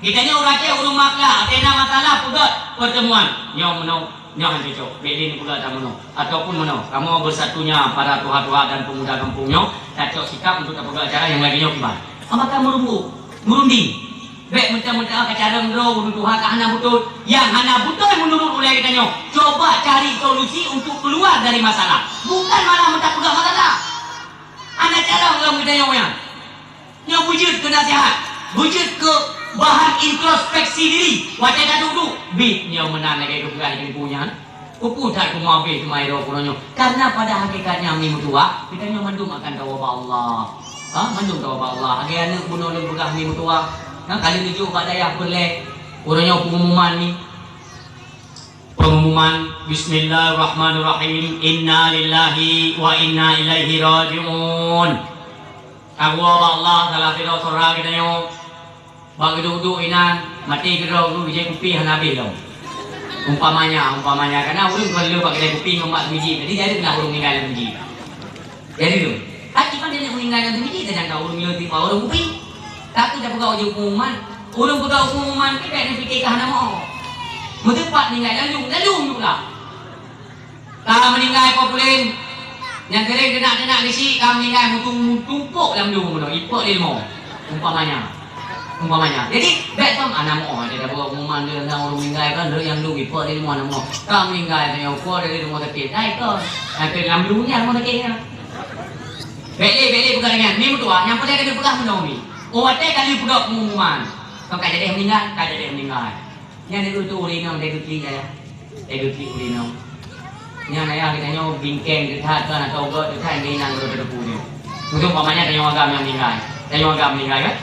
Geutanyoe ureueng Aceh ureueng makla, atena masalah peugah pertemuan. Nyoe meunoe, nyoe han cocok. Bèk lé neupeugah that meunoe. Ataupun meunoe, kamoe beusatunya para tuha-tuha dan pemuda gampông nyoe, tacok sikap untuk tapeugah acara nyang lagèe nyoe kiban. Maka meureumbuk, meurunding. Bèk meuteumeuteumé ka carông droe ureueng tuha ka hana beutôi. Nyang hana beutôi meunurot ulèe geutanyoe, coba cari solusi untuk keluar dari masalah. Bukan malah meuta peugah masalah. Hana carông lom geutanyoe nyan. Nyoe beujeuet keu nasihat, beujeuet keu bahan introspeksi diri. Watèe taduek-duek, bit nyoe meunan lagèe geupeugah di teungku nyan. Peue that teuma abéh teuma uroe nyoe? Karena pada hakikatnya mi meutuwah, geutanyoe mandum akan tawoe bak Allah. Ha, mandum tawoe bak Allah. Lagèe aneuk bunoe lôn peugah mi meutuwah. Nah, ka lheueh neujok bak dayah peureulèe. Uroe nyoe pengumuman ni. Pengumuman, Bismillahirrahmanirrahim. Inna lillahi wa inna ilaihi raji'un. Tawoe bak Allah, salah sidroe syedara geutanyoe. Bak geuduek-duek inan, maté keudroe geuh, jép kupi hana abéh lom. Umpamanya, umpamanya, karena ureueng kon le bak keudè kupi ngon bak miji, jadi jareueng na ureueng ninggai lam miji. Jareueng. Hati pan dia ninggai lam miji, sedangkan ureueng le tiba ureueng kupi. Tapi tapeugah uji pengumuman, ureueng peugah pengumuman, kita nak fikir ke hana mau. Meuteumpat ninggai lalu, lalu juga. Ka meuninggai po puléh, nyang keuréng teunak-teunak geuchik ka meuninggai meutung-, meutumpôk lam lueng bunoe, ipok lé leumo, umpamanya. Umpamanya. Jadi, bèk tom aneuk moh, ada buah pengumuman dia tentang orang meninggal kan, dia yang dulu ipo di rumah aneuk moh. Ka meninggal, tanya uko dari rumah sakit. Nah, itu. Nah, itu dalam dunia rumah sakitnya. Bèk lé, bèk lé peugah dengan. Ni meutuah, nyang paling kena peugah meunoe ni. Oh, watèe kali peugah pengumuman. Kan ka jadi meninggal, ka jadi meninggal. Nyan itu tu ureueng inong dari Turki ya. Dari Turki ureueng inong. Nyan ayah geutanyoe bingkeng teuh that kan atau göt teuh that, nyang inong geutanyoe teupeue nyoe. Untuk umpamanya tanyoe agam nyang meninggal. Tanyoe agam meninggal kan?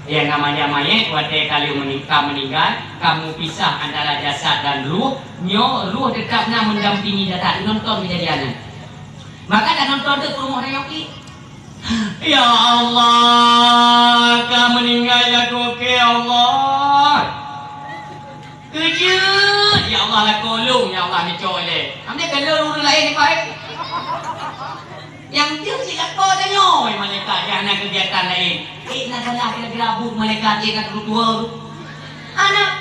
Yang namanya mayét watèe ka lheueh meuni-, ka meninggal, ka meupisah antara jasad dan ruh, nyoe ruh tetap na mendampingi jasad, nonton kejadian nyan. Maka dan nonton tu peurumoh tanyoe ki. Ya Allah, ka meninggal lakoe kèe, ya Allah. Keujeuet, ya Allah, lakoe lôn, ya Allah, neucok ilèe. Amdeh ka lôn ureueng laén ipai. Nyang jeuet cit lakoe tanyoe, malaikat, nyang na keugiatan laén. Eh, na salah kira-kira buet malaikat, eh, na keudua. Aneuk.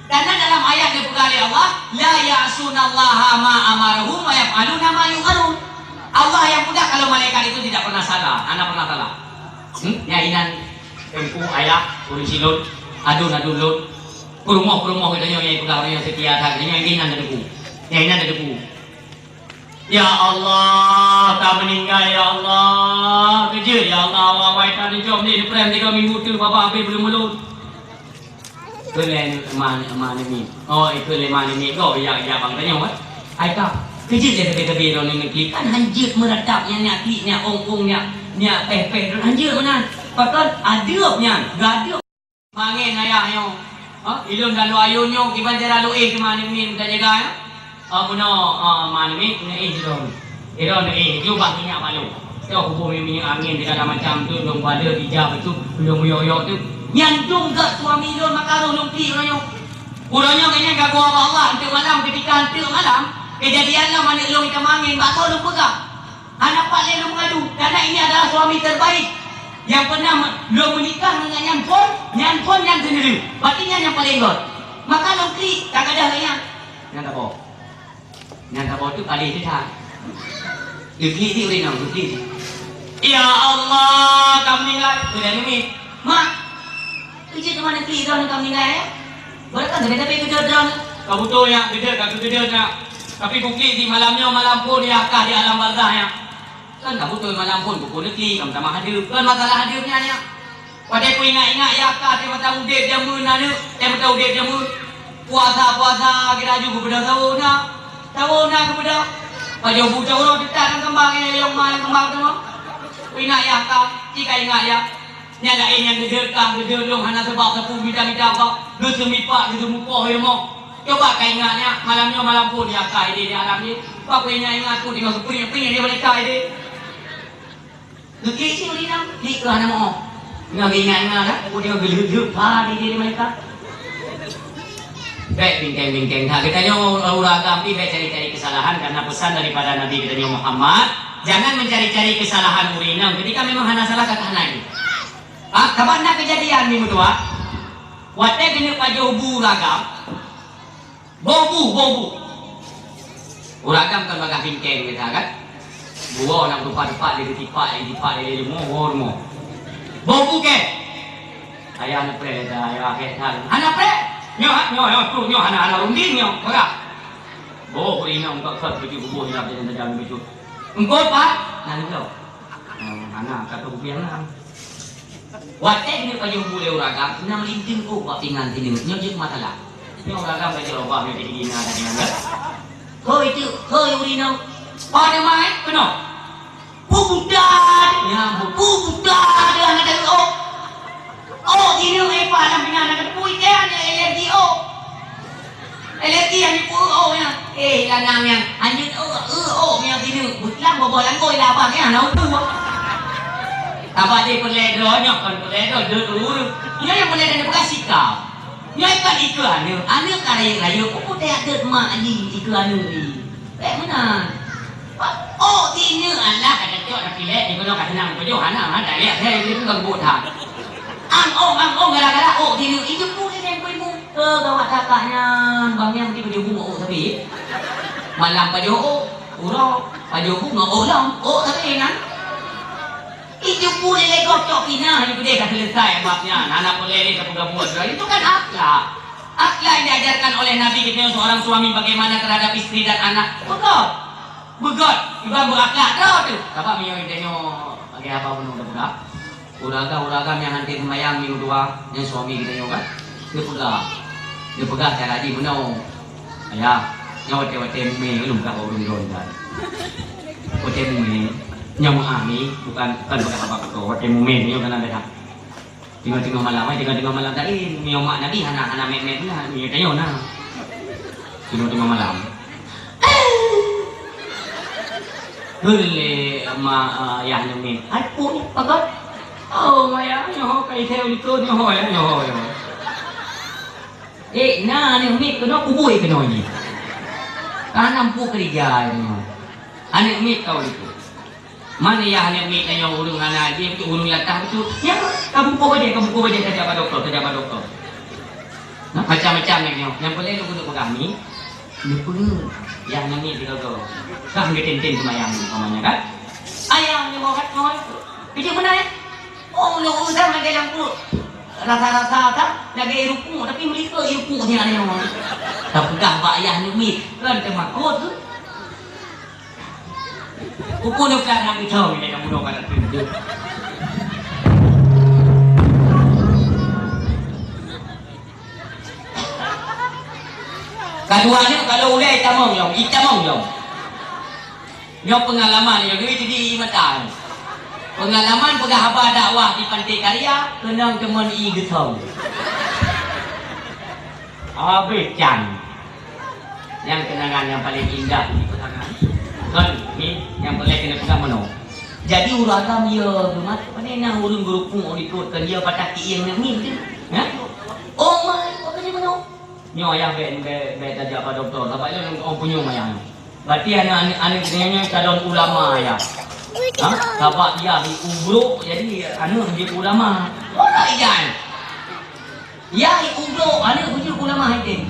Karena dalam ayat geupeugah lé Allah, "La ya'sunallaha ma amarahum wa yaf'aluna ma yu'marun." Allah nyang peugah kalau malaikat itu tidak pernah salah, hana pernah salah. Hmm? Nyan inan teungku, ayah, ureueng silôn, aduen-aduen lôn, peurumoh-peurumoh geutanyoe nyang peugah ureueng nyang seutia that, geutanyoe nyang inan tateupeue. Nyang inan tateupeue. Ya Allah, ka meuninggai, ya Allah. Keujeuet, ya Allah, awai-awai that neujom lé neupreh tiga minggu teuk babah abéh buleuen-buleuen. Keu lé ma, ma nyoe mi. Oh, ikeu lé ma nyoe mi. Gob ya, ya bang tanyoe, eh. Hai ka. Keujeuet lé teubi-teubi droeneuh ngon klik. Kan hanjeuet meuratap nyan nyak klik, nyak ong-ong, nyak, nyak péh-péh droeneuh hanjeuet meunan. Pakon adeueb nyan, gadeueb. Mangen ayah nyoe. Ha? Ilôn dan lôn ayôn nyoe kiban cara lôn éh teuma nyoe mi meujaga, ya. Oh, bunoe, oh, ma nyoe mi, nyoe éh droeneuh. Droeneuh éh, jubah minyak balong. Toh kuboh minyeuk angén, segala macam tu, lôn bala, bija, beutôi, lôn muyok-yok tu. Nyan dum gak suami lôn maka roh lôn pi uroe nyoe. Uroe nyoe keunan ka geuwoe bak Allah, enteuk malam, keutika enteuk malam, keujadian lom aneuk lôn itamong angén, bak soe lôn peugah. Hana pat lé lôn meungadu, karena ini adalah suami terbaik. Nyang pernah me-, lôn meunikah ngon nyan phon, nyan phon nyan sendiri. Berarti nyan nyang paleng göt. Maka lôn klik, ka gadôh lagèe nyan. Nyan saboh. Nyan saboh tu paleng teuh that. Geuklik di ureueng inong, geuklik di. Ya Allah, ka meuninggai. Keu lhèe minit. Mak, keuh cit teuma neuklik droeneuh ka meuninggai, ya? Barokon sabe-sabe geudeuet droeneuh. Ka beutôi, ya, geudeuet, ka geudeuet, ya. Tapi kuklik di malam nyoe, malam phon, ya, ka di alam barzakh, ya. Kan ka beutôi malam phon, kuklik neuklik, ka meutamah adeueb. Kon masalah adeueb nyan, ya. Watèe kuingat-ingat, ya, ka, watèe masa udép jameun aneuk, watèe masa udép jameun. Puasa-puasa, geulaju geubeudôh sawô na. Sawô na geubeudôh. Pajoh bu cot uroe teutat lam keumbang, eh, yong ma lam keumbang teuma. Kuingat, ya, ka, ci ka ingat, ya. Nyan laén nyang geudeuet ka, geudeuet lôn hana sabab sapeue mita-mita ka. Geuseumipak, geuseumeupôh ilmu. Coba ka ingat, ya, malam nyoe malam phon, ya, ka, idéh di alam nyoe. Bah kuingat-ingat, ku tinggai geupeunyèt-peunyèt di malaikat, idéh. Geuklik cit ureueng inong, klik keu hana moh. Nyoe geuingat-ingat dah, peue nyoe geulheueh-lheueh, ha, di diri mereka. Bèk bingkeng-bingkeng that. Geutanyoe ureueng agam pih bèk cari-cari kesalahan, karena pesan daripada Nabi geutanyoe Muhammad, jangan mencari-cari kesalahan ureueng inong ketika memang hana salah, ka hana lé. Ah, kaban na keujadian mi meutuah. Watèe keuneuk pajoh bu ureueng agam, Boh bu, boh bu. Ureueng agam kan bagaih bingkeng gata kan? Buwoe na meutupat-tupat, lé tipak, lé tipak, lé leumo, woe rumoh. Boh bu kèe. Ayah neupreh gata, ayah kèe that. Hana preh. Nyoe, nyoe, nyoe, tu, nyoe, hana, hana runding nyoe. Peugah. Boh ureueng inong ka, ka, beucut buboh, ilap jalan tajam beucut. Engkot, Pak. Nah, ni tau. Nah, hana, kata kupiang na. Watèe keuneuk pajoh bu lé ureueng agam, na meulinteung ôk bak pingan sineuk. Nyoe jeuet masalah. Nyoe ureueng agam ka jeuet ubah nyoe jadi gina ka deungon, kan? Hôi teuk, hôi ureueng inong. Pada mai, keunoe. Pu buta, nyan, pu buta, dia hana teuôt ôk. Ôk sineuk, eh, paih lam pingan hana teupui, kèe hana alergi ôk. Alergi nyang jipeu ôk nyan. Eh, lanang nyan. Hanjeuet ôk, eu ôk nyan sineuk. Beutlang boboh langgôi lah abang nyan, hana upu. Saban deh peureulèe droe nyoe, kon peureulèe droe, deuek ureueng. Nyoe nyang peureulèe droe neupeugah sikap. Nyoe kon ikeue aneuk. Aneuk ka rayeuk-rayeuk, peue teuyak deuek mak jih ikeue aneuk jih. Bèk meunan. Ôk sineuk alah ka cocok, tapi lé di keunoe ka seunang pajoh, hana, hana, tak lé, saya itu kan buet that. Ang ong, ang ong, gara-gara ôk sineuk, itu pun dia yang kuimu. Keu gawat kakak nyan, bang nyan meusti pajoh bu ngon ôk sabe. Malam pajoh ôk, uroe pajoh bu ngon ôk lom, ôk sabe nyan. Itu pun lé gob cok pina, itu deh ka selesai bab nyan. Hana peureulèe lé tapeugah buet droe. Itu kan akhlak. Akhlak yang diajarkan oleh Nabi kita seorang suami bagaimana terhadap istri dan anak. Beugöt. Beugöt. Iban beurakhlak droe tu. Sabab meunyoe tanyoe bagi haba bunoe tapeugah. Ureueng agam, ureueng agam nyang hana seumayang minggu dua, nyan suami geutanyoe kan? Geupeugah. Geupeugah cara jih meunoe. Ayah, nyoe watèe-watèe mumè, lôn peugah bak ureueng droe nyan. Watèe mumè, nyoe meu'ah mi, bukan, bukan peugah haba beutôi. Watèe mumè nyoe kana beda. Teungoh-teungoh malam, ai, teungoh-teungoh malam tadi, nyoe mak Nabi hana, hana mèk-mèk na, nyoe tanyoe na. Teungoh-teungoh malam. Geulé ma, eh, yah nyoe mi. Ai, pun, pakat. Oh, maya, nyoe, kai saya ulikot, nyoe, ya, nyoe, nyoe. Eh, na, aneuk miet keunoe, kubui keunoe nyoe. Ka na empu keurija nyoe. Aneuk miet ka ulikot. Man yah aneuk miet nyoe ureueng hana jih, beutôi ureueng latah beutôi. Nyan, ka bungkôh bajèe, ka bungkôh bajèe, tajak bak dokto, tajak bak dokto. Nah, macam-macam nyoe. Nyang peureulèe lôn keuneuk peugah mi, Neupeue, nyang namiet sigoe-goe. Kan geutem-tem seumayang umpamanya kan? Ayah nyoe kan, nyoe. Keuneuk meunan, eh? Oh, lôn usah lagèe lam pruet. Rasa-rasa tak lagèe rukuk, tapi meulikot rukuk nyan nyoe. Tapeugah bak ayah namiet, kan teumakot tu. Uku nyoe kan hana geucong, ya, kamu dong anak tu. Kadua nyoe, kalau ulèe itamong lom, itamong lom. Nyoe peungalaman nyoe, dua jadi mata. Peungalaman peugah haba dakwah di Pantai Karya, keunong teumon ié geusong. Habéh can. Nyang keunangan nyang paleng indah di peutangan. Kon, ni, nyang paleng keuneuk peugah meunoe. Jadi, ureueng agam ya, geumat, pane na ureueng geurukuk likot, kan ya patah kieng nyan ni, kan? Ha? Oh, mai, oh, keuneuk meunoe. Nyoe ayah bèk, bèk, bèk tajak bak dokto. Sabab nyoe nyang punyueng ayah nyoe. Berarti aneuk, aneuk, aneuk geutanyoe nyoe calon ulama ayah. Ha? Sabab yah ubrok, jadi aneuk jeuet ulama. Ora ijan. Yah ubrok, aneuk jeuet ulama hai tem.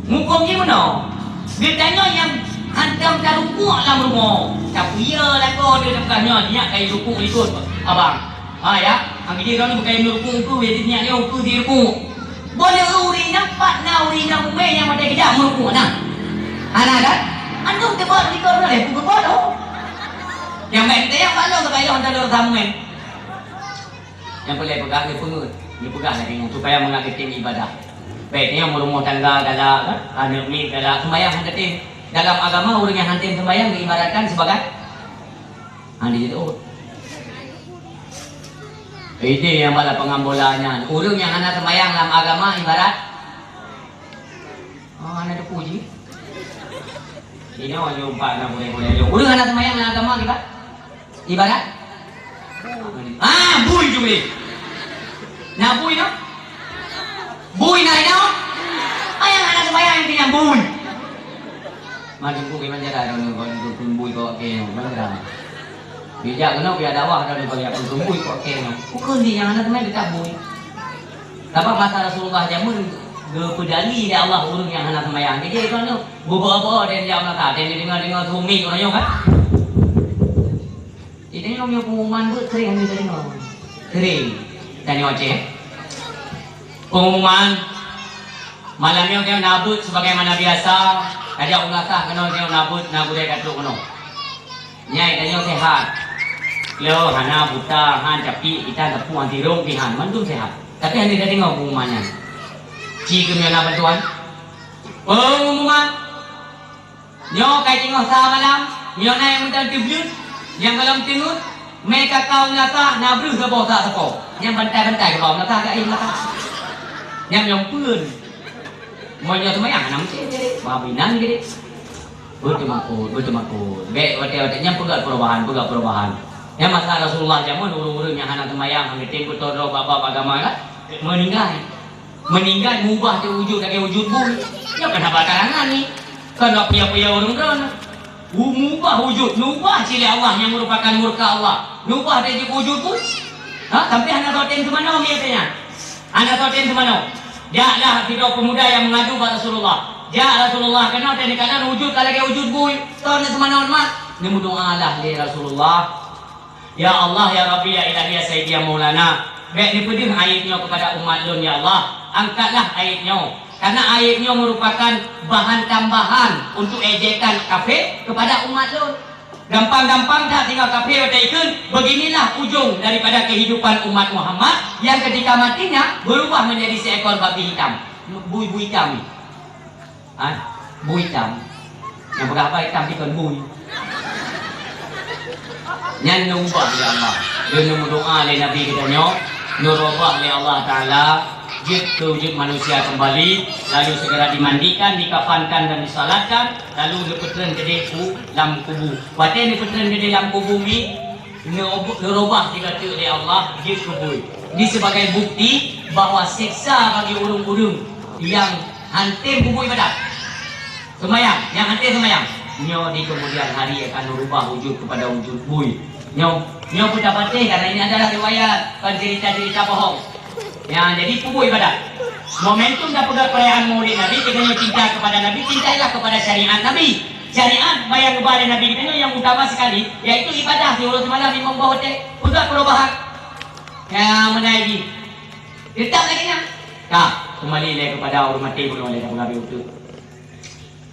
Muphom jih meunoe. Geutanyoe nyang hantom tarukuk lam rumoh. Tapi ya lakoe dia teuka nyoe, nyak kai rukuk likot abang. Ha, ya. Hang jih droeneuh bukon meurukuk ukeue, jadi nyak nyoe ukeue sirukuk. Boleh ureueng inong, pat na ureueng inong umè nyang watèe geujak meurukuk na? Hana kan? Antum teubat likot na lé, peugeubat, oh. Nyang bèk teuyak bak lôn, sabab lôn hana lôn rasa umè. Nyang peureulèe peugah, neupeungeuet, neupeugah lagèe nyan, supaya mangat geutem ibadah. Bèk nyoe meurumoh tangga galak, kan? Aneuk miet galak, seumayang hana tem. Dalam agama, ureueng nyang hana tem seumayang geuibaratkan sibagai Hana jeuet. Idéh nyang bak lapangan bola nyan, ureueng nyang hana seumayang lam agama ibarat, oh, hana teupuji. Inoe nyang umpat na gurèe-gurèe nyoe. Ureueng hana seumayang lam agama ibarat, ibarat? Ah, bui tu boleh. Na bui tu? Bui na inoe? Ayang hana seumayang nyang bui. Mari bui memang jalan, kalau bui kau okey, memang jalan. Bijak keunoe piak dakwah dan bagi aku tunggu ikut kena. Bukan dia yang hana teman dekat bui. Sabab masa Rasulullah jameun geupeudali lé Allah ureueng nyang hana seumayang. Jadi itu anu, bobo-bobo dan jam nasa, dan dengar-dengar sumi orang nyoe kan. Jadi nyoe pengumuman buat sering hana tadi nyoe. Sering. Tanya Aceh. Pengumuman malam nyoe keunoe nabut sebagaimana biasa. Kajak ulasah keunoe keunoe nabut na gurèe ka trok keunoe. Nyai tanyoe sehat. Lo hana buta han capi kita tepuk anti rong pihan mandum sehat. Tapi hana deungoe pengumuman nyan. Ci keunoe na bantuan. Pengumuman. Nyoe kai teungoh sa malam, nyoe na nyang meudan teubleut, nyang gohlom teungeut, mé kakau meunasah na breuh saboh sa sapo. Nyang bantai-bantai kakau meunasah ka éh meunasah. Nyang nyong peuen. Mon nyoe seumayang hana meusti jadi, babi nan jadi. Beuteumakot, beuteumakot. Bèk watèe-watèe nyan peugah perubahan, peugah perubahan. Nyang masa Rasulullah jameun ureueng-ureueng nyang hana seumayang, hana tem beutôi droe bab-bab agama kan, meuninggai. Meuninggai meubah teuh wujud lagèe wujud bui. Nyoe kan haba karangan ni. Kon lôn piôh-piôh ureueng droeneuh. Meubah wujud, neubah cit lé Allah nyang meurupakan murka Allah. Neubah teuh jeuet wujud bui. Ha, tapi hana soe tem teumanoe, mi teuh nyan. Hana soe tem teumanoe. Jaklah sidroe peumuda nyang meungadu bak Rasulullah. Jak Rasulullah, keunoe teuh neukalon wujud ka lagèe wujud bui. Soe nyang teumanoe mat? Neumeudoalah lé Rasulullah. Ya Allah, ya Rabbi, ya Ilahi, ya Sayyidi, ya Maulana, bék neupeudeuh aéb nyoe keupada umat lôn, ya Allah. Angkatlah aéb nyoe, karena aéb nyoe meurupakan bahan tambahan untuk ejekan kafé keupada umat lôn. Gampang-gampang that singoh kafé watée ikheun, beginilah ujung daripada kehidupan umat Muhammad yang ketika matinya berubah menjadi seekor babi hitam, bui-bui hitam. Ah, bui hitam. Nyang peugah haba hitam dikon bui. Nyan neuubah lé Allah. Lheueh neumeudoá lé Nabi geutanyoe, neuubah lé Allah Taala, jeuet keu wujud manusia kembali, lalu segera dimandikan, dikafankan dan disalatkan, lalu neupeutreun keudeh u lam kubu. Watée neupeutreun keudeh lam kubu mi, neuubah, neuubah sigoe teuk lé Allah, jeuet keu bui. Ini sebagai bukti bahwa seksa bagi ureuëng-ureuëng yang hantem kubu ibadat. Seumayang, nyang hase seumayang. Nyoe di keumudian hari akan meurubah wujud keupada wujud bui. Nyoe, nyoe peutabantée karena ini adalah riwayat, bukan cerita-cerita bohong. Ya, jadi kubu ibadat. Momentum dan peugah perayaan Maulid Nabi, kita nyoe cinta kepada Nabi, cintailah kepada syariat Nabi. Syariat bayang kepada Nabi kita nyoe yang utama sekali, yaitu ibadah di uroe seumalam limong boh watée. Peugah perubahan. Ya, meunai jih. Tetap lagi nyan. Ka, kembali lé kepada ureuëng maté bunoe lé ka peugah beutôi.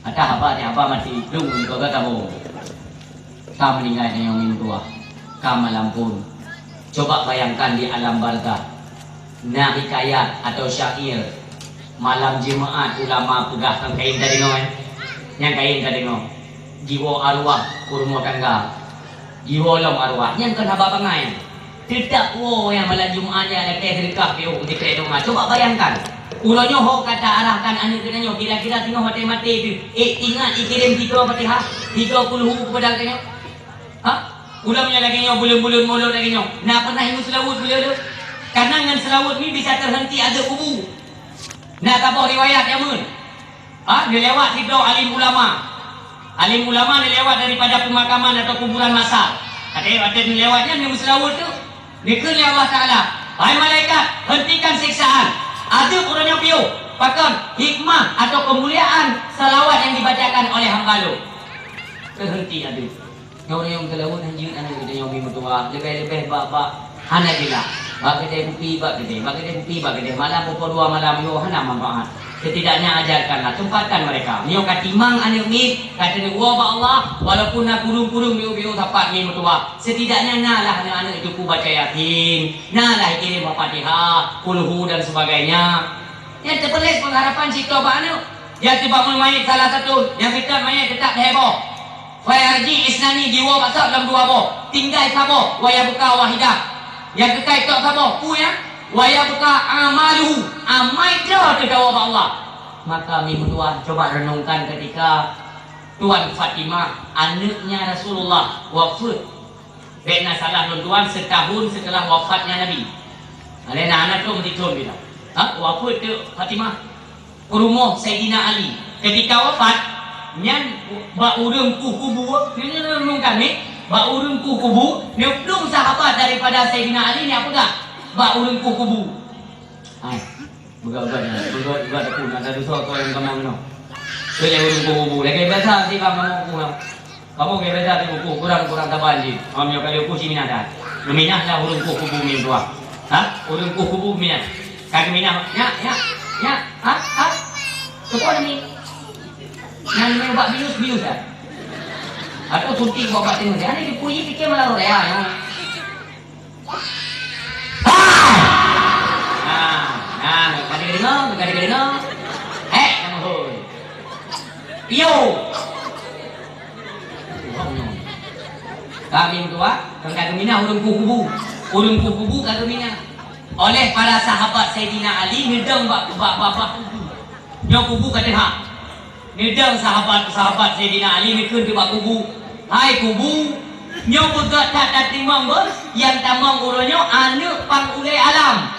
Adak haba nyang haba maté, dum nyoe ka tabong. Ka meuninggai tanyoe meutuah, ka malam phon. Coba bayangkan di alam barzakh, na hikayat atau syair malam Jumaat ulama peugah, nyang kayém tadeungoe, nyang kayém tadeungoe, jiwoe arwah u rumoh tangga, jiwoe lom arwah, nyang kon haba bangai. Teutab woe nyang malam Jumaat nyan lakée seudeukah piôh, jikrék teuma. Coba bayangkan, uroe nyoe ho ka ta arahkan aneuëk geutanyoe, kira-kira singoh watée maté teuh, ék ingat jikirém tiga Fatihah, tiga Kulhu keupada geutanyoe? Ha? Ulôn nyang lagée nyoe, buleuen-buleuen mulod lagée nyoe, na pernah ingat seulaweuet beu le? Karena ngon seulaweuet nyoe bisa teuheunti azeub kubu. Na saboh riwayat jameun. Ha, neulewat sidroe alim ulama. Alim ulama neulewat daripada peumakaman atau kuburan masal. Watée, watée neulewat nyan, neumeuseulaweuet teuh. Neukheun lé Allah Taala, "Hai malaikat, hentikan siksaan, azeub ureuëng nyoe piôh." Pakon? Hikmah atau keumuliaan salawat yang dibacakan oleh hamba Lôn. Teuheunti azeub. Nyoe ureuëng nyang geulaweuet han jeuet aneuëk geutanyoe mi meutuah, leubeh-leubeh bak-bak hana jeulaih. Bak keudè kupi, bak keudè, bak keudè kupi, bak keudè malam, pukon dua malam nyoe hana manfaat. Setidaknya ajarkanlah, tempatkan mereka. Nyoe ka timang aneuëk miet, ka teuneuk woe bak Allah, walaupun na kureueng-kureueng miôh-miôh sapat mi meutuah. Setidaknya nalah aneuëk-aneuëk teungku baca Yasin, nalah kirém Al-Fatihah, Qul Hu dan sebagainya. Nyan teupeuleus pengharapan cit bak aneuëk. Nyang tibak meumayét salah satu, nyang teutab mayét teutab lhèe boh. Fa yarji isnani, jiwoe bak sat lom dua boh, tinggai saboh, wa yabqa wahidah. Nyang keukai tok saboh, peue nyan? Wa yabqa amaluhu, amai droe teuh tawoe bak Allah. Maka mi meutuah, coba renungkan ketika Tuan Fatimah, aneuëknya Rasulullah, wafeuet. Bèk na salah lôn tuan, setahun setelah wafatnya Nabi. Alèh na aneuk tu meuti thôn bila. Ha, wafeuet teuk Fatimah. Rumoh Saidina Ali. Ketika wafat, nyan bak ureueng kueh kubu, nyan, nyan, nyan, nyan kami, bak ureueng kueh kubu, neuplueng sahabat daripada Saidina Ali nyan peugah bak ureueng kueh kubu. Hai, beugah-beugah nyan, beugah-beugah takue, na desya keu nyang tamong inoe. Keu nyang ureueng kueh kubu, lagèe biasa sih bang, tamong kueh. Kamoe geuh beda di buku, kurang-kurang saban jih. Meunyoe ka di buku si minah dah. Geuminah lah ureueng kueh kubu mi meutuah. Ha? Ureueng kueh kubu minah. Ka geuminah. Nyak, nyak, nyak. Ha? Ha? Teupeue ni? Nyang ni ubat bius, bius dah. Atau suntik ubat-ubat tengok. Jangan dipuji fikir malah roh ya. Hai! Nah, nah, ka deungoe, ka deungoe. Hek, kamoe hôi. Iyo. Kami meutuah, kan ka geuminah ureueng kueh kubu. Ureueng kueh kubu ka geuminah. Oleh para sahabat Saidina Ali neudong bak, bak, bak, bak kubu. Nyoe kubu ka teuhah. Neudong sahabat-sahabat Saidina Ali neukheun keu bak kubu, "Hai kubu, nyoe beugöt that tatimong beuh, nyang tamong uroe nyoe aneuk pang ulèe alam.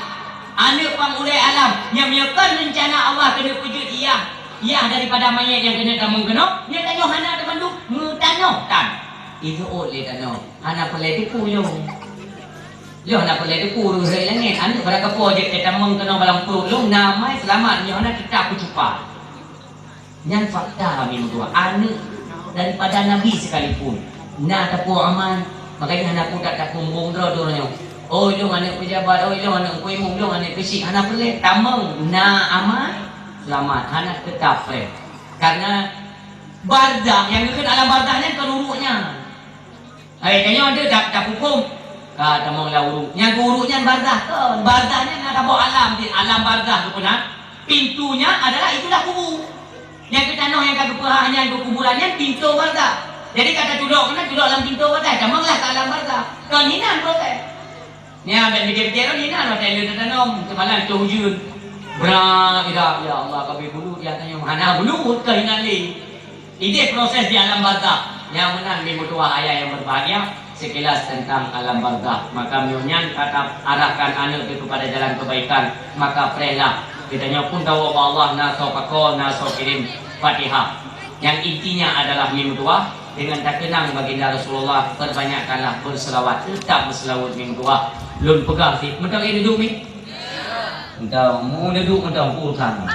Aneuk pang ulèe alam, nyang meunyoe kon reuncana Allah keuneuk peujeuet yah, yah daripada manyét nyang keuneuk tamong keunoe, nyoe tanyoe hana teumandum, meutanoh tan." Ijeuôt lé tanoh, hana peureulèe teupeu lôn. Lôn hana peureulèe teupeu ureueng rhët langèt, aneuk barangkapeue jeuet teutamong keunoe balam pruet lôn, na amai seulamat nyoe hana teutab peucupa. Nyan fakta kami meutuah. Aneuk daripada nabi sekalipun na tapeu amai, Makanya hana kutat takumbung droe-droe nyoe. Oh, ilong aneuk pejabat, oh, ilong aneuk Teungku Imum, ilong aneuk keuchik, hana peureulée. Tamong na amai, seulamat, hana teutap preh. Karena barzakh, nyang geukheun alam barzakh nyan kon uruek nyan. Hai, tanyoe deuh dak tapuphom. Ka tamong lam uruek. Nyang keu uruek nyan barzakh kon. Barzakh nyan na saboh alam, di alam barzakh tu peunan. Pintunya adalah itulah kubu. Nyang keu tanoh nyang ka geupeuhah nyan keu kuburan nyan pintoe barzakh. Jadi ka tatudok keunan, tudok lam pintoe barzakh, tamonglah ka alam barzakh. Kon inan proses. Nyan bèk pikir-pikir lom inan watèe lheueh tatanom, seumalam cok ujeuen. Bra, ira, ya Allah, ka bri bulut, ya tanyong hana bulut keu inan lé. Idéh proses di alam barzakh. Nyang meunan mi meutuwah ayah yang berbahagia, sekilas tentang alam barzakh. Maka meunyoe nyan ka ta arahkan aneuk teuh kepada jalan kebaikan, maka prehlah. Geutanyoe pun tawoe bak Allah, na soe pakoe, na soe kirém Fatihah. Yang intinya adalah mi meutuwah, dengan takeunang baginda Rasulullah, perbanyakkanlah berselawat, tetap berselawat mi meutuwah. Lôn peugah cit, mantong lé duek mi? Mantong, meu duek mantong, urusan.